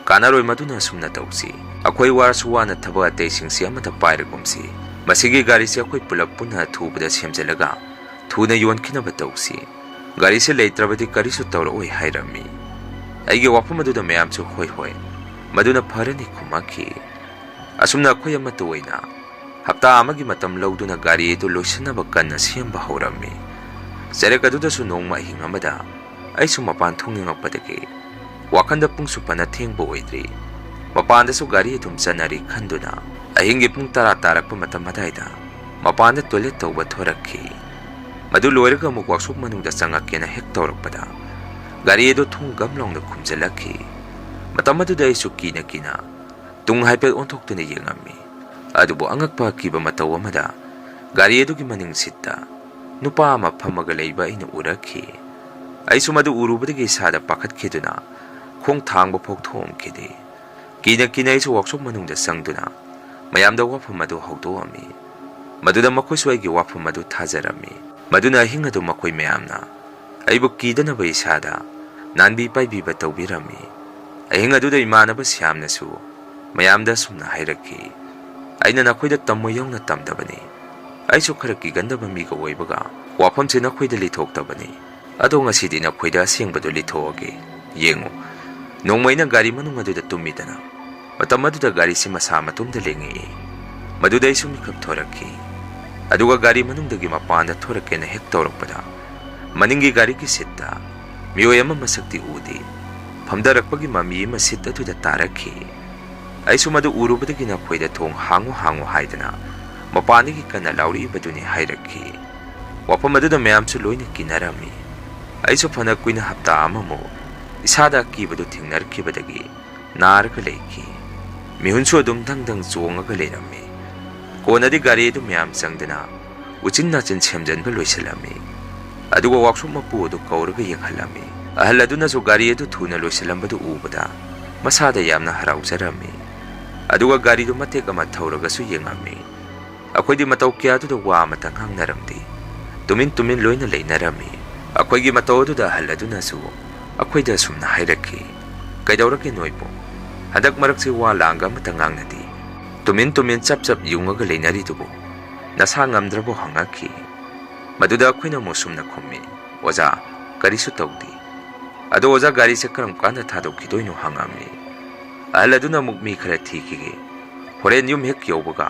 ꯀꯥꯟꯅꯔꯣꯏ, ꯃꯗꯨꯅ ꯑꯁꯨꯝꯅ ꯇꯧꯁꯤ꯫ ꯑꯩꯈꯣꯏ ꯋꯥꯔꯁꯨ ꯋꯥꯅ ꯊꯕꯛ ꯑꯇꯩꯁꯤꯡꯁꯤ ꯑꯃꯠꯇ ꯄꯥꯏꯔꯒꯨꯝꯁꯤ꯫ ꯃꯁꯤꯒꯤ ꯒꯥꯔꯤꯁꯤ ꯑꯩꯈꯣꯏ ꯄꯨꯂꯞ ꯄꯨꯟꯅ ꯑꯊꯨꯕꯗ ꯁꯦꯝꯖꯤꯜꯂꯒ ꯊꯨꯅ ꯌꯣꯟꯈꯤꯅꯕ ꯇꯧꯁꯤ꯫ ꯒꯥꯔꯤꯁꯤ ꯂꯩꯇ꯭ꯔꯕꯗꯤ ꯀꯔꯤꯁꯨ ꯇꯧꯔꯛꯑꯣꯏ ꯍꯥꯏꯔꯝꯃꯤ꯫ ꯑꯩꯒꯤ ꯋꯥꯐꯝ ꯑꯗꯨꯗ ꯃꯌꯥꯝꯁꯨ "ꯍꯣꯏ, ꯍꯣꯏ, ꯃꯗꯨꯅ ꯐꯔꯅꯤ" ꯈꯨꯝꯃꯛꯈꯤ꯫ ꯑꯁꯨꯝꯅ ꯑꯩꯈꯣꯏ ꯑꯃꯠꯇ ꯑꯣꯏꯅ ꯍꯞꯇꯥ ꯑꯃꯒꯤ ꯃꯇꯝ ꯂꯧꯗꯨꯅ ꯒꯥꯔꯤ ꯑꯗꯨ ꯂꯣꯏꯁꯤꯟꯅꯕ ꯀꯟꯅ ꯁꯦꯝꯕ ꯍꯧꯔꯝꯃꯤ꯫ ꯆꯔꯦꯛ ꯑꯗꯨꯗꯁꯨ ꯅꯣꯡꯃ ꯑꯍꯤꯡ ꯑꯃꯗ ꯑꯩꯁꯨ ꯃꯄꯥꯟ ꯊꯣꯛꯅꯤꯡꯉꯛꯄꯗꯒꯤ ꯋꯥꯈꯟꯗ ꯄꯨꯡꯁꯨ ꯐꯅ ꯊꯦꯡꯕ ꯑꯣꯏꯗ꯭ꯔꯤ꯫ ꯃꯄꯥꯟꯗꯁꯨ ꯒꯥꯔꯤ ꯑꯗꯨꯝ ꯆꯠꯅꯔꯤ ꯈꯟꯗꯨꯅ ꯑꯍꯤꯡꯒꯤ ꯄꯨꯡ ꯇꯔꯥ ꯇꯥꯔꯛꯄ ꯃꯇꯝ ꯑꯗꯥꯏꯗ ꯃꯄꯥꯟꯗ toilet ꯇꯧꯕ ꯊꯣꯔꯛꯈꯤ꯫ ꯃꯗꯨ ꯂꯣꯏꯔꯒ ꯑꯃꯨꯛ workshop ꯃꯅꯨꯡꯗ ꯆꯪꯉꯛꯀꯦꯅ ꯍꯦꯛ ꯇꯧꯔꯛꯄꯗ ꯒꯥꯔꯤ ꯑꯗꯨ ꯊꯣꯡ ꯒꯝ ꯂꯥꯎꯅ ꯈꯨꯝꯖꯤꯜꯂꯛꯈꯤ꯫ ꯃꯇꯝ ꯑꯗꯨꯗ ꯑꯩꯁꯨ ꯀꯤꯅ ꯀꯤꯅ ꯇꯨꯡ ꯍꯥꯏꯐꯦꯠ ꯑꯣꯟꯊꯣꯛꯇꯨꯅ ꯌꯦꯡꯉꯝꯃꯤ꯫ ꯑꯗꯨꯕꯨ ꯑꯉꯛꯄ ꯑꯀꯤꯕ ꯃꯇꯧ ꯑꯃꯗ ꯒꯥꯔꯤ ꯑꯗꯨꯒꯤ ꯃꯅꯤꯡ ꯁꯤꯠꯇ ꯅꯨꯄꯥ ꯑꯃ ꯐꯝꯃꯒ ꯂꯩꯕ ꯑꯩꯅ ꯎꯔꯛꯈꯤ꯫ ꯑꯩꯁꯨ ꯃꯗꯨ ꯎꯔꯨꯕꯗꯒꯤ ꯏꯁꯥꯗ ꯄꯥꯈꯠꯈꯤꯗꯨꯅ ꯈꯣꯡ ꯊꯥꯡꯕ ꯐꯥꯎ ꯊꯣꯛꯑꯝꯈꯤꯗꯦ꯫ ꯀꯤꯅ ꯀꯤꯅ ꯑꯩꯁꯨ workshop ꯃꯅꯨꯡꯗ ꯆꯪꯗꯨꯅ ꯃꯌꯥꯝꯗ ꯋꯥꯐꯝ ꯑꯗꯨ ꯍꯧꯗꯣꯛꯑꯝꯃꯤ꯫ ꯃꯗꯨꯗ ꯃꯈꯣꯏꯁꯨ ꯑꯩꯒꯤ ꯋꯥꯐꯝ ꯑꯗꯨ ꯊꯥꯖꯔꯝꯃꯤ꯫ ꯃꯗꯨꯅ ꯑꯍꯤꯡ ꯑꯗꯨ ꯃꯈꯣꯏ ꯃꯌꯥꯝꯅ ꯑꯩꯕꯨ ꯀꯤꯗꯅꯕ ꯏꯁꯥꯗ ꯅꯥꯟꯕꯤ ꯄꯥꯏꯕꯤꯕ ꯇꯧꯕꯤꯔꯝꯃꯤ꯫ ꯑꯍꯤꯡ ꯑꯗꯨꯗ ꯏꯃꯥꯟꯅꯕ ꯁ꯭ꯌꯥꯝꯅꯁꯨ ꯃꯌꯥꯝꯗ ꯑꯁꯨꯝꯅ ꯍꯥꯏꯔꯛꯈꯤ, "ꯑꯩꯅ ꯅꯈꯣꯏꯗ ꯇꯝꯃꯣ ꯌꯥꯎꯅ ꯇꯝꯗꯕꯅꯤ꯫ ꯑꯩꯁꯨ ꯈꯔ ꯀꯤꯒꯟꯗꯕ ꯃꯤꯒ ꯑꯣꯏꯕꯒ ꯋꯥꯐꯝꯁꯦ ꯅꯈꯣꯏꯗ ꯂꯤꯊꯣꯛꯇꯕꯅꯤ꯫ ꯑꯗꯣ ꯉꯁꯤꯗꯤ ꯅꯈꯣꯏꯗ ꯑꯁꯦꯡꯕꯗꯨ ꯂꯤꯊꯣꯛꯑꯒꯦ꯫ ꯌꯦꯡꯉꯨ, ꯅꯣꯡꯃ ꯑꯩꯅ ꯒꯥꯔꯤ ꯃꯅꯨꯡ ꯑꯗꯨꯗ ꯇꯨꯝꯃꯤꯗꯅ, ꯃꯇꯝ ꯑꯗꯨꯗ ꯒꯥꯔꯤꯁꯤ ꯃꯁꯥ ꯃꯇꯣꯝꯗ ꯂꯦꯡꯉꯛꯏ꯫ ꯃꯗꯨꯗ ꯑꯩꯁꯨ ꯃꯤꯀꯞ ꯊꯣꯔꯛꯈꯤ꯫ ꯑꯗꯨꯒ ꯒꯥꯔꯤ ꯃꯅꯨꯡꯗꯒꯤ ꯃꯄꯥꯟꯗ ꯊꯣꯔꯛꯀꯦꯅ ꯍꯦꯛ ꯇꯧꯔꯛꯄꯗ, ꯃꯅꯤꯡꯒꯤ ꯒꯥꯔꯤꯒꯤ ꯁꯤꯠꯇ ꯃꯤꯑꯣꯏ ꯑꯃ ꯃꯁꯛꯇꯤ ꯎꯗꯦ, ꯐꯝꯊꯔꯛꯄꯒꯤ ꯃꯃꯤ ꯑꯃ ꯁꯤꯠ ꯑꯗꯨꯗ ꯇꯥꯔꯛꯈꯤ꯫ ꯑꯩꯁꯨ ꯃꯗꯨ ꯎꯔꯨꯕꯗꯒꯤ ꯅꯈꯣꯏꯗ ꯊꯣꯡ ꯍꯥꯡꯉꯨ, ꯍꯥꯡꯉꯨ ꯍꯥꯏꯗꯅ ꯃꯄꯥꯟꯗꯒꯤ ꯀꯟꯅ ꯂꯥꯎꯔꯛꯏꯕꯗꯨꯅꯤ" ꯍꯥꯏꯔꯛꯈꯤ꯫ ꯋꯥꯐꯝ ꯑꯗꯨꯗ ꯃꯌꯥꯝꯁꯨ ꯂꯣꯏꯅ ꯀꯤꯅꯔꯝꯃꯤ꯫ ꯑꯩꯁꯨ ꯐꯅ ꯀꯨꯏꯅ ꯍꯞꯇꯥ ꯑꯃꯃꯨꯛ ꯏꯁꯥꯗ ꯑꯀꯤꯕꯗꯨ ꯊꯦꯡꯅꯔꯛꯈꯤꯕꯗꯒꯤ ꯅꯥꯔꯒ ꯂꯩꯈꯤ꯫ ꯃꯤꯍꯨꯟꯁꯨ ꯑꯗꯨꯝ ꯗꯪ ꯗꯪ ꯆꯣꯡꯉꯒ ꯂꯩꯔꯝꯃꯤ꯫ ꯀꯣꯟꯅꯗꯤ ꯒꯥꯔꯤ ꯑꯗꯨ ꯃꯌꯥꯝ ꯆꯪꯗꯅ ꯎꯆꯤꯟ ꯅꯥꯆꯤꯟ ꯁꯦꯝꯖꯤꯟꯕ ꯂꯣꯏꯁꯤꯜꯂꯝꯃꯤ꯫ ꯑꯗꯨꯒ workshop ꯃꯄꯨ ꯑꯗꯨ ꯀꯧꯔꯒ ꯌꯦꯡꯍꯜꯂꯝꯃꯤ꯫ ꯑꯍꯜ ꯑꯗꯨꯅꯁꯨ ꯒꯥꯔꯤ ꯑꯗꯨ ꯊꯨꯅ ꯂꯣꯏꯁꯤꯜꯂꯝꯕꯗꯨ ꯎꯕꯗ ꯃꯁꯥꯗ ꯌꯥꯝꯅ ꯍꯔꯥꯎꯖꯔꯝꯃꯤ꯫ ꯑꯗꯨꯒ ꯒꯥꯔꯤꯗꯨ ꯃꯇꯦꯛ ꯑꯃ ꯊꯧꯔꯒꯁꯨ ꯌꯦꯡꯉꯝꯃꯤ꯫ ꯑꯩꯈꯣꯏꯗꯤ ꯃꯇꯧ ꯀꯌꯥꯗꯨꯗ ꯋꯥ ꯑꯃꯇ ꯉꯥꯡꯅꯔꯝꯗꯦ꯫ ꯇꯨꯃꯤꯟ ꯇꯨꯃꯤꯟ ꯂꯣꯏꯅ ꯂꯩꯅꯔꯝꯃꯤ꯫ ꯑꯩꯈꯣꯏꯒꯤ ꯃꯇꯧ ꯑꯗꯨꯗ ꯑꯍꯜ ꯑꯗꯨꯅꯁꯨ ꯑꯩꯈꯣꯏꯗ ꯑꯁꯨꯝꯅ ꯍꯥꯏꯔꯛꯈꯤ, "ꯀꯩꯗꯧꯔꯒꯦ ꯅꯣꯏꯕꯨ? ꯍꯟꯗꯛ ꯃꯔꯛꯁꯤ ꯋꯥ ꯂꯥꯡꯒ ꯑꯃꯠꯇ ꯉꯥꯡꯅꯗꯦ꯫ ꯇꯨꯃꯤꯟ ꯇꯨꯃꯤꯟ ꯆꯞ ꯆꯞ ꯌꯨꯡꯉꯒ ꯂꯩꯅꯔꯤꯗꯨꯕꯨ ꯅꯁꯥ ꯉꯝꯗ꯭ꯔꯕꯣ?" ꯍꯪꯉꯛꯈꯤ꯫ ꯃꯗꯨꯗ ꯑꯩꯈꯣꯏꯅ ꯑꯃꯨꯛ ꯁꯨꯝꯅ ꯈꯨꯝꯃꯤ, "ꯑꯣꯖꯥ, ꯀꯔꯤꯁꯨ ꯇꯧꯗꯦ꯫ ꯑꯗꯣ ꯑꯣꯖꯥ, ꯒꯥꯔꯤꯁꯦ ꯀꯔꯝ ꯀꯥꯟꯗ ꯊꯥꯗꯣꯛꯈꯤꯗꯣꯏꯅꯣ?" ꯍꯪꯉꯝꯃꯤ꯫ ꯑꯍꯜ ꯑꯗꯨꯅ ꯑꯃꯨꯛ, "ꯃꯤ ꯈꯔ ꯊꯤꯈꯤꯒꯦ꯫ ꯍꯣꯔꯦꯟ ꯌꯨꯝ ꯍꯦꯛ ꯌꯧꯕꯒ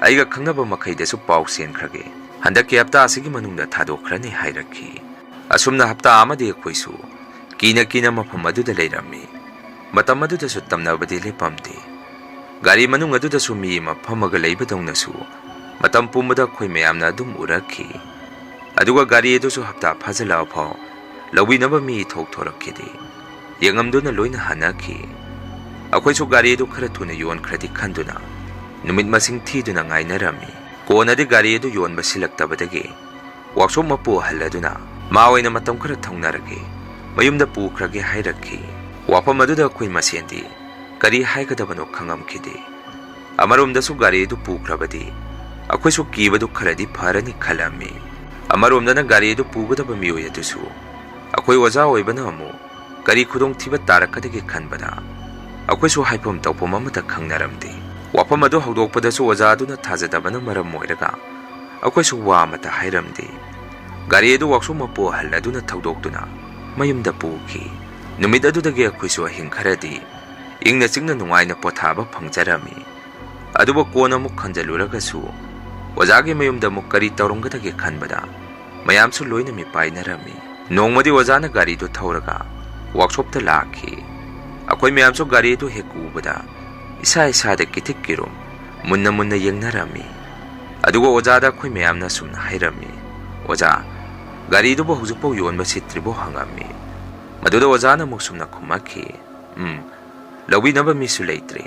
ꯑꯩꯒ ꯈꯪꯅꯕ ꯃꯈꯩꯗꯁꯨ ꯄꯥꯎ ꯆꯦꯟꯈ꯭ꯔꯒꯦ꯫ ꯍꯟꯗꯛꯀꯤ ꯍꯞꯇꯥ ꯑꯁꯤꯒꯤ ꯃꯅꯨꯡꯗ ꯊꯥꯗꯣꯛꯈ꯭ꯔꯅꯤ" ꯍꯥꯏꯔꯛꯈꯤ꯫ ꯑꯁꯨꯝꯅ ꯍꯞꯇꯥ ꯑꯃꯗꯤ ꯑꯩꯈꯣꯏꯁꯨ ꯀꯤꯅ ꯀꯤꯅ ꯃꯐꯝ ꯑꯗꯨꯗ ꯂꯩꯔꯝꯃꯤ꯫ ꯃꯇꯝ ꯑꯗꯨꯗꯁꯨ ꯇꯝꯅꯕꯗꯤ ꯂꯦꯞꯄꯝꯗꯦ꯫ ꯒꯥꯔꯤ ꯃꯅꯨꯡ ꯑꯗꯨꯗꯁꯨ ꯃꯤ ꯑꯃ ꯐꯝꯃꯒ ꯂꯩꯕꯗꯧꯅꯁꯨ ꯃꯇꯝ ꯄꯨꯝꯕꯗ ꯑꯩꯈꯣꯏ ꯃꯌꯥꯝꯅ ꯑꯗꯨꯝ ꯎꯔꯛꯈꯤ꯫ ꯑꯗꯨꯒ ꯒꯥꯔꯤ ꯑꯗꯨꯁꯨ ꯍꯞꯇꯥ ꯐꯥꯖꯤꯜꯂꯛꯑ ꯐꯥꯎ ꯂꯧꯕꯤꯅꯕ ꯃꯤ ꯏꯊꯣꯛ ꯊꯣꯔꯛꯈꯤꯗꯦ꯫ ꯌꯦꯡꯉꯝꯗꯨꯅ ꯂꯣꯏꯅ ꯍꯟꯅꯈꯤ꯫ ꯑꯩꯈꯣꯏꯁꯨ ꯒꯥꯔꯤ ꯑꯗꯨ ꯈꯔ ꯊꯨꯅ ꯌꯣꯟꯈ꯭ꯔꯗꯤ ꯈꯟꯗꯨꯅ ꯅꯨꯃꯤꯠ ꯃꯁꯤꯡ ꯊꯤꯗꯨꯅ ꯉꯥꯏꯅꯔꯝꯃꯤ꯫ ꯀꯣꯟꯅꯗꯤ ꯒꯥꯔꯤ ꯑꯗꯨ ꯌꯣꯟꯕ ꯁꯤꯜꯂꯛꯇꯕꯗꯒꯤ ꯋꯥꯛꯁꯣꯞ ꯃꯄꯨ ꯑꯍꯜ ꯑꯗꯨꯅ, "ꯃꯥ ꯑꯣꯏꯅ ꯃꯇꯝ ꯈꯔ ꯊꯧꯅꯔꯒꯦ, ꯃꯌꯨꯝꯗ ꯄꯨꯈ꯭ꯔꯒꯦ" ꯍꯥꯏꯔꯛꯈꯤ꯫ ꯋꯥꯐꯝ ꯑꯗꯨꯗ ꯑꯩꯈꯣꯏ ꯃꯁꯦꯟꯗꯤ ꯀꯔꯤ ꯍꯥꯏꯒꯗꯕꯅꯣ ꯈꯪꯉꯝꯈꯤꯗꯦ꯫ ꯑꯃꯔꯣꯝꯗꯁꯨ ꯒꯥꯔꯤ ꯑꯗꯨ ꯄꯨꯈ꯭ꯔꯕꯗꯤ ꯑꯩꯈꯣꯏꯁꯨ ꯀꯤꯕꯗꯨ ꯈꯔꯗꯤ ꯐꯔꯅꯤ ꯈꯜꯂꯝꯃꯤ꯫ ꯑꯃꯔꯣꯝꯗꯅ ꯒꯥꯔꯤ ꯑꯗꯨ ꯄꯨꯒꯗꯕ ꯃꯤꯑꯣꯏ ꯑꯗꯨꯁꯨ ꯑꯩꯈꯣꯏ ꯑꯣꯖꯥ ꯑꯣꯏꯕꯅ ꯑꯃꯨꯛ ꯀꯔꯤ ꯈꯨꯗꯣꯡꯊꯤꯕ ꯇꯥꯔꯛꯀꯗꯒꯦ ꯈꯟꯕꯗ ꯑꯩꯈꯣꯏꯁꯨ ꯍꯥꯏꯐꯝ ꯇꯧꯐꯝ ꯑꯃꯠꯇ ꯈꯪꯅꯔꯝꯗꯦ꯫ ꯋꯥꯐꯝ ꯑꯗꯨ ꯍꯧꯗꯣꯛꯄꯗꯁꯨ ꯑꯣꯖꯥ ꯑꯗꯨꯅ ꯊꯥꯖꯗꯕꯅ ꯃꯔꯝ ꯑꯣꯏꯔꯒ ꯑꯩꯈꯣꯏꯁꯨ ꯋꯥ ꯑꯃꯠꯇ ꯍꯥꯏꯔꯝꯗꯦ꯫ ꯒꯥꯔꯤ ꯑꯗꯨ ꯋꯥꯛꯁꯣꯞ ꯃꯄꯨ ꯑꯍꯜ ꯑꯗꯨꯅ ꯊꯧꯗꯣꯛꯇꯨꯅ ꯃꯌꯨꯝꯗ ꯄꯨꯈꯤ꯫ ꯅꯨꯃꯤꯠ ꯑꯗꯨꯗꯒꯤ ꯑꯩꯈꯣꯏꯁꯨ ꯑꯍꯤꯡ ꯈꯔꯗꯤ ꯏꯪꯅ ꯆꯤꯛꯅ ꯅꯨꯡꯉꯥꯏꯅ ꯄꯣꯊꯥꯕ ꯐꯪꯖꯔꯝꯃꯤ꯫ ꯑꯗꯨꯕꯨ ꯀꯣꯟꯅ ꯑꯃꯨꯛ ꯈꯟꯖꯤꯜꯂꯨꯔꯒꯁꯨ ꯑꯣꯖꯥꯒꯤ ꯃꯌꯨꯝꯗ ꯑꯃꯨꯛ ꯀꯔꯤ ꯇꯧꯔꯝꯒꯗꯒꯦ ꯈꯟꯕꯗ ꯃꯌꯥꯝꯁꯨ ꯂꯣꯏꯅ ꯃꯤꯄꯥꯏꯅꯔꯝꯃꯤ꯫ ꯅꯣꯡꯃꯗꯤ ꯑꯣꯖꯥꯅ ꯒꯥꯔꯤꯗꯨ ꯊꯧꯔꯒ ꯋꯥꯛꯁꯣꯞꯇ ꯂꯥꯛꯈꯤ꯫ ꯑꯩꯈꯣꯏ ꯃꯌꯥꯝꯁꯨ ꯒꯥꯔꯤ ꯑꯗꯨ ꯍꯦꯛ ꯎꯕꯗ ꯏꯁꯥ ꯏꯁꯥꯗ ꯀꯤꯊꯤꯛ ꯀꯤꯔꯨꯝ ꯃꯨꯟꯅ ꯃꯨꯟꯅ ꯌꯦꯡꯅꯔꯝꯃꯤ꯫ ꯑꯗꯨꯒ ꯑꯣꯖꯥꯗ ꯑꯩꯈꯣꯏ ꯃꯌꯥꯝꯅ ꯑꯁꯨꯝꯅ ꯍꯥꯏꯔꯝꯃꯤ, "ꯑꯣꯖꯥ, ꯒꯥꯔꯤꯗꯨꯕꯨ ꯍꯧꯖꯤꯛꯐꯥꯎ ꯌꯣꯟꯕ ꯁꯤꯠꯇ꯭ꯔꯤꯕꯣ?" ꯍꯪꯉꯝꯃꯤ꯫ ꯃꯗꯨꯗ ꯑꯣꯖꯥꯅ ꯑꯃꯨꯛ ꯁꯨꯝꯅ ꯈꯨꯝꯃꯛꯈꯤ, "ꯎꯝ, ꯂꯧꯕꯤꯅꯕ ꯃꯤꯁꯨ ꯂꯩꯇ꯭ꯔꯦ꯫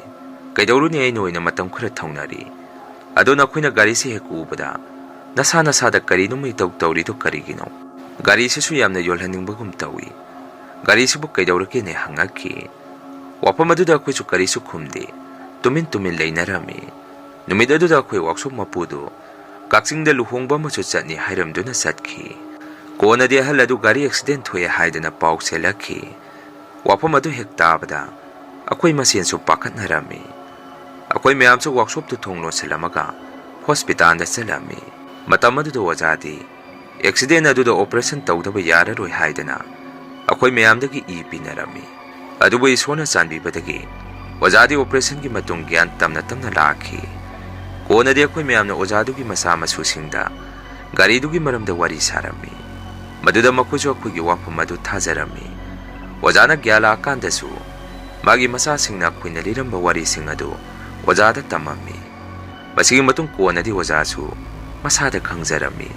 ꯀꯩꯗꯧꯔꯨꯅꯤ, ꯑꯩꯅ ꯑꯣꯏꯅ ꯃꯇꯝ ꯈꯔ ꯊꯧꯅꯔꯤ꯫ ꯑꯗꯣ ꯅꯈꯣꯏꯅ ꯒꯥꯔꯤꯁꯤ ꯍꯦꯛ ꯎꯕꯗ ꯅꯁꯥ ꯅꯁꯥꯗ ꯀꯔꯤꯅꯣꯃ ꯏꯇꯧ ꯇꯧꯔꯤꯗꯣ ꯀꯔꯤꯒꯤꯅꯣ? ꯒꯥꯔꯤꯁꯤꯁꯨ ꯌꯥꯝꯅ ꯌꯣꯜꯍꯟꯅꯤꯡꯕꯒꯨꯝ ꯇꯧꯏ꯫ ꯒꯥꯔꯤꯁꯤꯕꯨ ꯀꯩꯗꯧꯔꯒꯦꯅꯦ?" ꯍꯪꯉꯛꯈꯤ꯫ ꯋꯥꯐꯝ ꯑꯗꯨꯗ ꯑꯩꯈꯣꯏꯁꯨ ꯀꯔꯤꯁꯨ ꯈꯨꯝꯗꯦ꯫ ꯇꯨꯃꯤꯟ ꯇꯨꯃꯤꯟ ꯂꯩꯅꯔꯝꯃꯤ꯫ ꯅꯨꯃꯤꯠ ꯑꯗꯨꯗ ꯑꯩꯈꯣꯏ ꯋꯥꯛꯁꯣꯞ ꯃꯄꯨꯗꯨ ꯀꯛꯆꯤꯡꯗ ꯂꯨꯍꯣꯡꯕ ꯑꯃꯁꯨ ꯆꯠꯅꯤ ꯍꯥꯏꯔꯝꯗꯨꯅ ꯆꯠꯈꯤ꯫ ꯀꯣꯟꯅꯗꯤ ꯑꯍꯜ ꯑꯗꯨ ꯒꯥꯔꯤ ꯑꯦꯛꯁꯤꯗꯦꯟ ꯊꯣꯛꯑꯦ ꯍꯥꯏꯗꯨꯅ ꯄꯥꯎ ꯆꯦꯜꯂꯛꯈꯤ꯫ ꯋꯥꯐꯝ ꯑꯗꯨ ꯍꯦꯛ ꯇꯥꯕꯗ ꯑꯩꯈꯣꯏ ꯃꯁꯦꯟꯁꯨ ꯄꯥꯈꯠꯅꯔꯝꯃꯤ꯫ ꯑꯩꯈꯣꯏ ꯃꯌꯥꯝꯁꯨ ꯋꯥꯛꯁꯣꯞꯇꯨ ꯊꯣꯡ ꯂꯣꯟꯁꯤꯜꯂꯝꯃꯒ ꯍꯣꯁꯄꯤꯇꯥꯜꯗ ꯆꯠꯂꯝꯃꯤ꯫ ꯃꯇꯝ ꯑꯗꯨꯗ ꯑꯣꯖꯥꯗꯤ ꯑꯦꯛꯁꯤꯗꯦꯟ ꯑꯗꯨꯗ ꯑꯣꯄꯔꯦꯁꯟ ꯇꯧꯗꯕ ꯌꯥꯔꯔꯣꯏ ꯍꯥꯏꯗꯅ ꯑꯩꯈꯣꯏ ꯃꯌꯥꯝꯗꯒꯤ ꯏ ꯄꯤꯅꯔꯝꯃꯤ꯫ ꯑꯗꯨꯕꯨ ꯏꯁꯣꯔꯅ ꯆꯥꯟꯕꯤꯕꯗꯒꯤ ꯑꯣꯖꯥꯗꯤ ꯑꯣꯄꯔꯦꯁꯟꯒꯤ ꯃꯇꯨꯡ ꯒ꯭ꯌꯥꯟ ꯇꯝꯅ ꯇꯝꯅ ꯂꯥꯛꯈꯤ꯫ ꯀꯣꯟꯅꯗꯤ ꯑꯩꯈꯣꯏ ꯃꯌꯥꯝꯅ ꯑꯣꯖꯥꯗꯨꯒꯤ ꯃꯆꯥ ꯃꯁꯨꯁꯤꯡꯗ ꯒꯥꯔꯤꯗꯨꯒꯤ ꯃꯔꯝꯗ ꯋꯥꯔꯤ ꯁꯥꯔꯝꯃꯤ꯫ ꯃꯗꯨꯗ ꯃꯈꯣꯏꯁꯨ ꯑꯩꯈꯣꯏꯒꯤ ꯋꯥꯐꯝ ꯑꯗꯨ ꯊꯥꯖꯔꯝꯃꯤ꯫ ꯑꯣꯖꯥꯅ ꯒ꯭ꯌꯥꯟ ꯂꯥꯛꯑꯀꯥꯟꯗꯁꯨ ꯃꯥꯒꯤ ꯃꯆꯥꯁꯤꯡꯅ ꯑꯩꯈꯣꯏꯅ ꯂꯤꯔꯝꯕ ꯋꯥꯔꯤꯁꯤꯡ ꯑꯗꯨ ꯑꯣꯖꯥꯗ ꯇꯝꯃꯝꯃꯤ꯫ ꯃꯁꯤꯒꯤ ꯃꯇꯨꯡ ꯀꯣꯟꯅꯗꯤ ꯑꯣꯖꯥꯁꯨ ꯃꯁꯥꯗ ꯈꯪꯖꯔꯝꯃꯤ,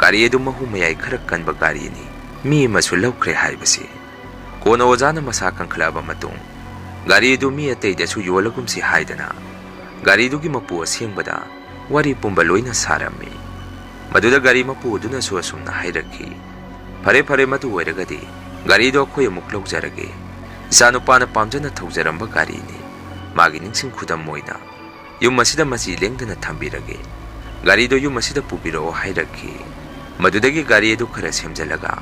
ꯒꯥꯔꯤ ꯑꯗꯨ ꯃꯍꯨ ꯃꯌꯥꯏ ꯈꯔ ꯀꯟꯕ ꯒꯥꯔꯤꯅꯤ, ꯃꯤ ꯑꯃꯁꯨ ꯂꯧꯈ꯭ꯔꯦ ꯍꯥꯏꯕꯁꯤ꯫ ꯀꯣꯟꯅ ꯑꯣꯖꯥꯅ ꯃꯁꯥ ꯀꯟꯈꯠꯂꯛꯑꯕ ꯃꯇꯨꯡ, ꯒꯥꯔꯤ ꯑꯗꯨ ꯃꯤ ꯑꯇꯩꯗꯁꯨ ꯌꯣꯜꯂꯒꯨꯝꯁꯤ ꯍꯥꯏꯗꯅ ꯒꯥꯔꯤꯗꯨꯒꯤ ꯃꯄꯨ ꯑꯁꯦꯡꯕꯗ ꯋꯥꯔꯤ ꯄꯨꯝꯕ ꯂꯣꯏꯅ ꯁꯥꯔꯝꯃꯤ꯫ ꯃꯗꯨꯗ ꯒꯥꯔꯤ ꯃꯄꯨ ꯑꯗꯨꯅꯁꯨ ꯑꯁꯨꯝꯅ ꯍꯥꯏꯔꯛꯈꯤ, "ꯐꯔꯦ, ꯐꯔꯦ, ꯃꯗꯨ ꯑꯣꯏꯔꯒꯗꯤ ꯒꯥꯔꯤꯗꯣ ꯑꯩꯈꯣꯏ ꯑꯃꯨꯛ ꯂꯧꯖꯔꯒꯦ꯫ ꯏꯆꯥꯅꯨꯄꯥꯅ ꯄꯥꯝꯖꯅ ꯊꯧꯖꯔꯝꯕ ꯒꯥꯔꯤꯅꯤ꯫ ꯃꯥꯒꯤ ꯅꯤꯡꯁꯤꯡ ꯈꯨꯗꯝ ꯑꯣꯏꯅ ꯌꯨꯝ ꯑꯁꯤꯗ ꯃꯆꯤ ꯂꯦꯡꯗꯅ ꯊꯝꯕꯤꯔꯒꯦ꯫ ꯒꯥꯔꯤꯗꯣ ꯌꯨꯝ ꯑꯁꯤꯗ ꯄꯨꯕꯤꯔꯛꯑꯣ" ꯍꯥꯏꯔꯛꯈꯤ꯫ ꯃꯗꯨꯗꯒꯤ ꯒꯥꯔꯤ ꯑꯗꯨ ꯈꯔ ꯁꯦꯝꯖꯤꯜꯂꯒ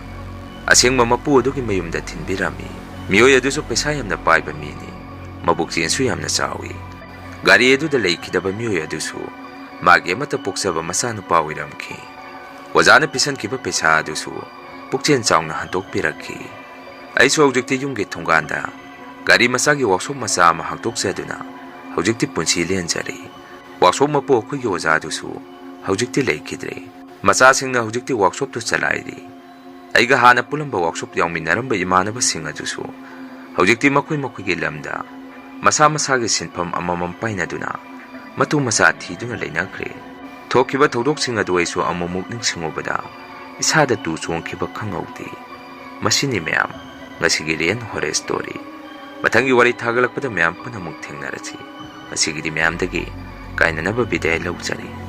ꯑꯁꯦꯡꯕ ꯃꯄꯨ ꯑꯗꯨꯒꯤ ꯃꯌꯨꯝꯗ ꯊꯤꯟꯕꯤꯔꯝꯃꯤ꯫ ꯃꯤꯑꯣꯏ ꯑꯗꯨꯁꯨ ꯄꯩꯁꯥ ꯌꯥꯝꯅ ꯄꯥꯏꯕ ꯃꯤꯅꯤ, ꯃꯕꯨꯛꯆꯦꯜꯁꯨ ꯌꯥꯝꯅ ꯆꯥꯎꯏ꯫ ꯒꯥꯔꯤ ꯑꯗꯨꯗ ꯂꯩꯈꯤꯗꯕ ꯃꯤꯑꯣꯏ ꯑꯗꯨꯁꯨ ꯃꯥꯒꯤ ꯑꯃꯠꯇ ꯄꯣꯛꯆꯕ ꯃꯆꯥꯅꯨꯄꯥ ꯑꯣꯏꯔꯝꯈꯤ꯫ ꯑꯣꯖꯥꯅ ꯄꯤꯁꯟꯈꯤꯕ ꯄꯩꯁꯥ ꯑꯗꯨꯁꯨ ꯄꯨꯛꯆꯦꯜ ꯆꯥꯎꯅ ꯍꯟꯗꯣꯛꯄꯤꯔꯛꯈꯤ꯫ ꯑꯩꯁꯨ ꯍꯧꯖꯤꯛꯇꯤ ꯌꯨꯝꯒꯤ ꯊꯣꯡꯒꯥꯟꯗ ꯒꯥꯔꯤ ꯃꯆꯥꯒꯤ ꯋꯥꯛꯁꯣꯞ ꯃꯆꯥ ꯑꯃ ꯍꯥꯡꯗꯣꯛꯆꯗꯨꯅ ꯍꯧꯖꯤꯛꯇꯤ ꯄꯨꯟꯁꯤ ꯂꯦꯟꯖꯔꯤ꯫ ꯋꯥꯛꯁꯣꯞ ꯃꯄꯨ ꯑꯩꯈꯣꯏꯒꯤ ꯑꯣꯖꯥꯗꯨꯁꯨ ꯍꯧꯖꯤꯛꯇꯤ ꯂꯩꯈꯤꯗ꯭ꯔꯦ꯫ ꯃꯆꯥꯁꯤꯡꯅ ꯍꯧꯖꯤꯛꯇꯤ ꯋꯥꯛꯁꯣꯞꯇꯨ ꯆꯂꯥꯏꯔꯤ꯫ ꯑꯩꯒ ꯍꯥꯟꯅ ꯄꯨꯜꯂꯝꯕ ꯋꯥꯛꯁꯣꯞ ꯌꯥꯎꯃꯤꯟꯅꯔꯝꯕ ꯏꯃꯥꯟꯅꯕꯁꯤꯡ ꯑꯗꯨꯁꯨ ꯍꯧꯖꯤꯛꯇꯤ ꯃꯈꯣꯏ ꯃꯈꯣꯏꯒꯤ ꯂꯝꯗ ꯃꯁꯥ ꯃꯁꯥꯒꯤ ꯁꯤꯟꯐꯝ ꯑꯃꯃꯝ ꯄꯥꯏꯅꯗꯨꯅ ꯃꯇꯨ ꯃꯆꯥ ꯊꯤꯗꯨꯅ ꯂꯩꯅꯈ꯭ꯔꯦ꯫ ꯊꯣꯛꯈꯤꯕ ꯊꯧꯗꯣꯛꯁꯤꯡ ꯑꯗꯨ ꯑꯩꯁꯨ ꯑꯃꯨꯛꯃꯨꯛ ꯅꯤꯡꯁꯤꯡꯉꯨꯕꯗ ꯏꯁꯥꯗ ꯇꯨ ꯆꯣꯡꯈꯤꯕ ꯈꯪꯍꯧꯗꯦ꯫ ꯃꯁꯤꯅꯤ ꯃꯌꯥꯝ, ꯉꯁꯤꯒꯤ ꯔꯤꯌꯦꯜ ꯍꯣꯔꯔ ꯁ꯭ꯇꯣꯔꯤ꯫ ꯃꯊꯪꯒꯤ ꯋꯥꯔꯤ ꯊꯥꯒꯠꯂꯛꯄꯗ ꯃꯌꯥꯝ ꯄꯨꯟꯅ ꯑꯃꯨꯛ ꯊꯦꯡꯅꯔꯁꯤ꯫ ꯉꯁꯤꯒꯤꯗꯤ ꯃꯌꯥꯝꯗꯒꯤ ꯀꯥꯏꯅꯅꯕ ꯕꯤꯗꯥꯏ ꯂꯧꯖꯔꯤ꯫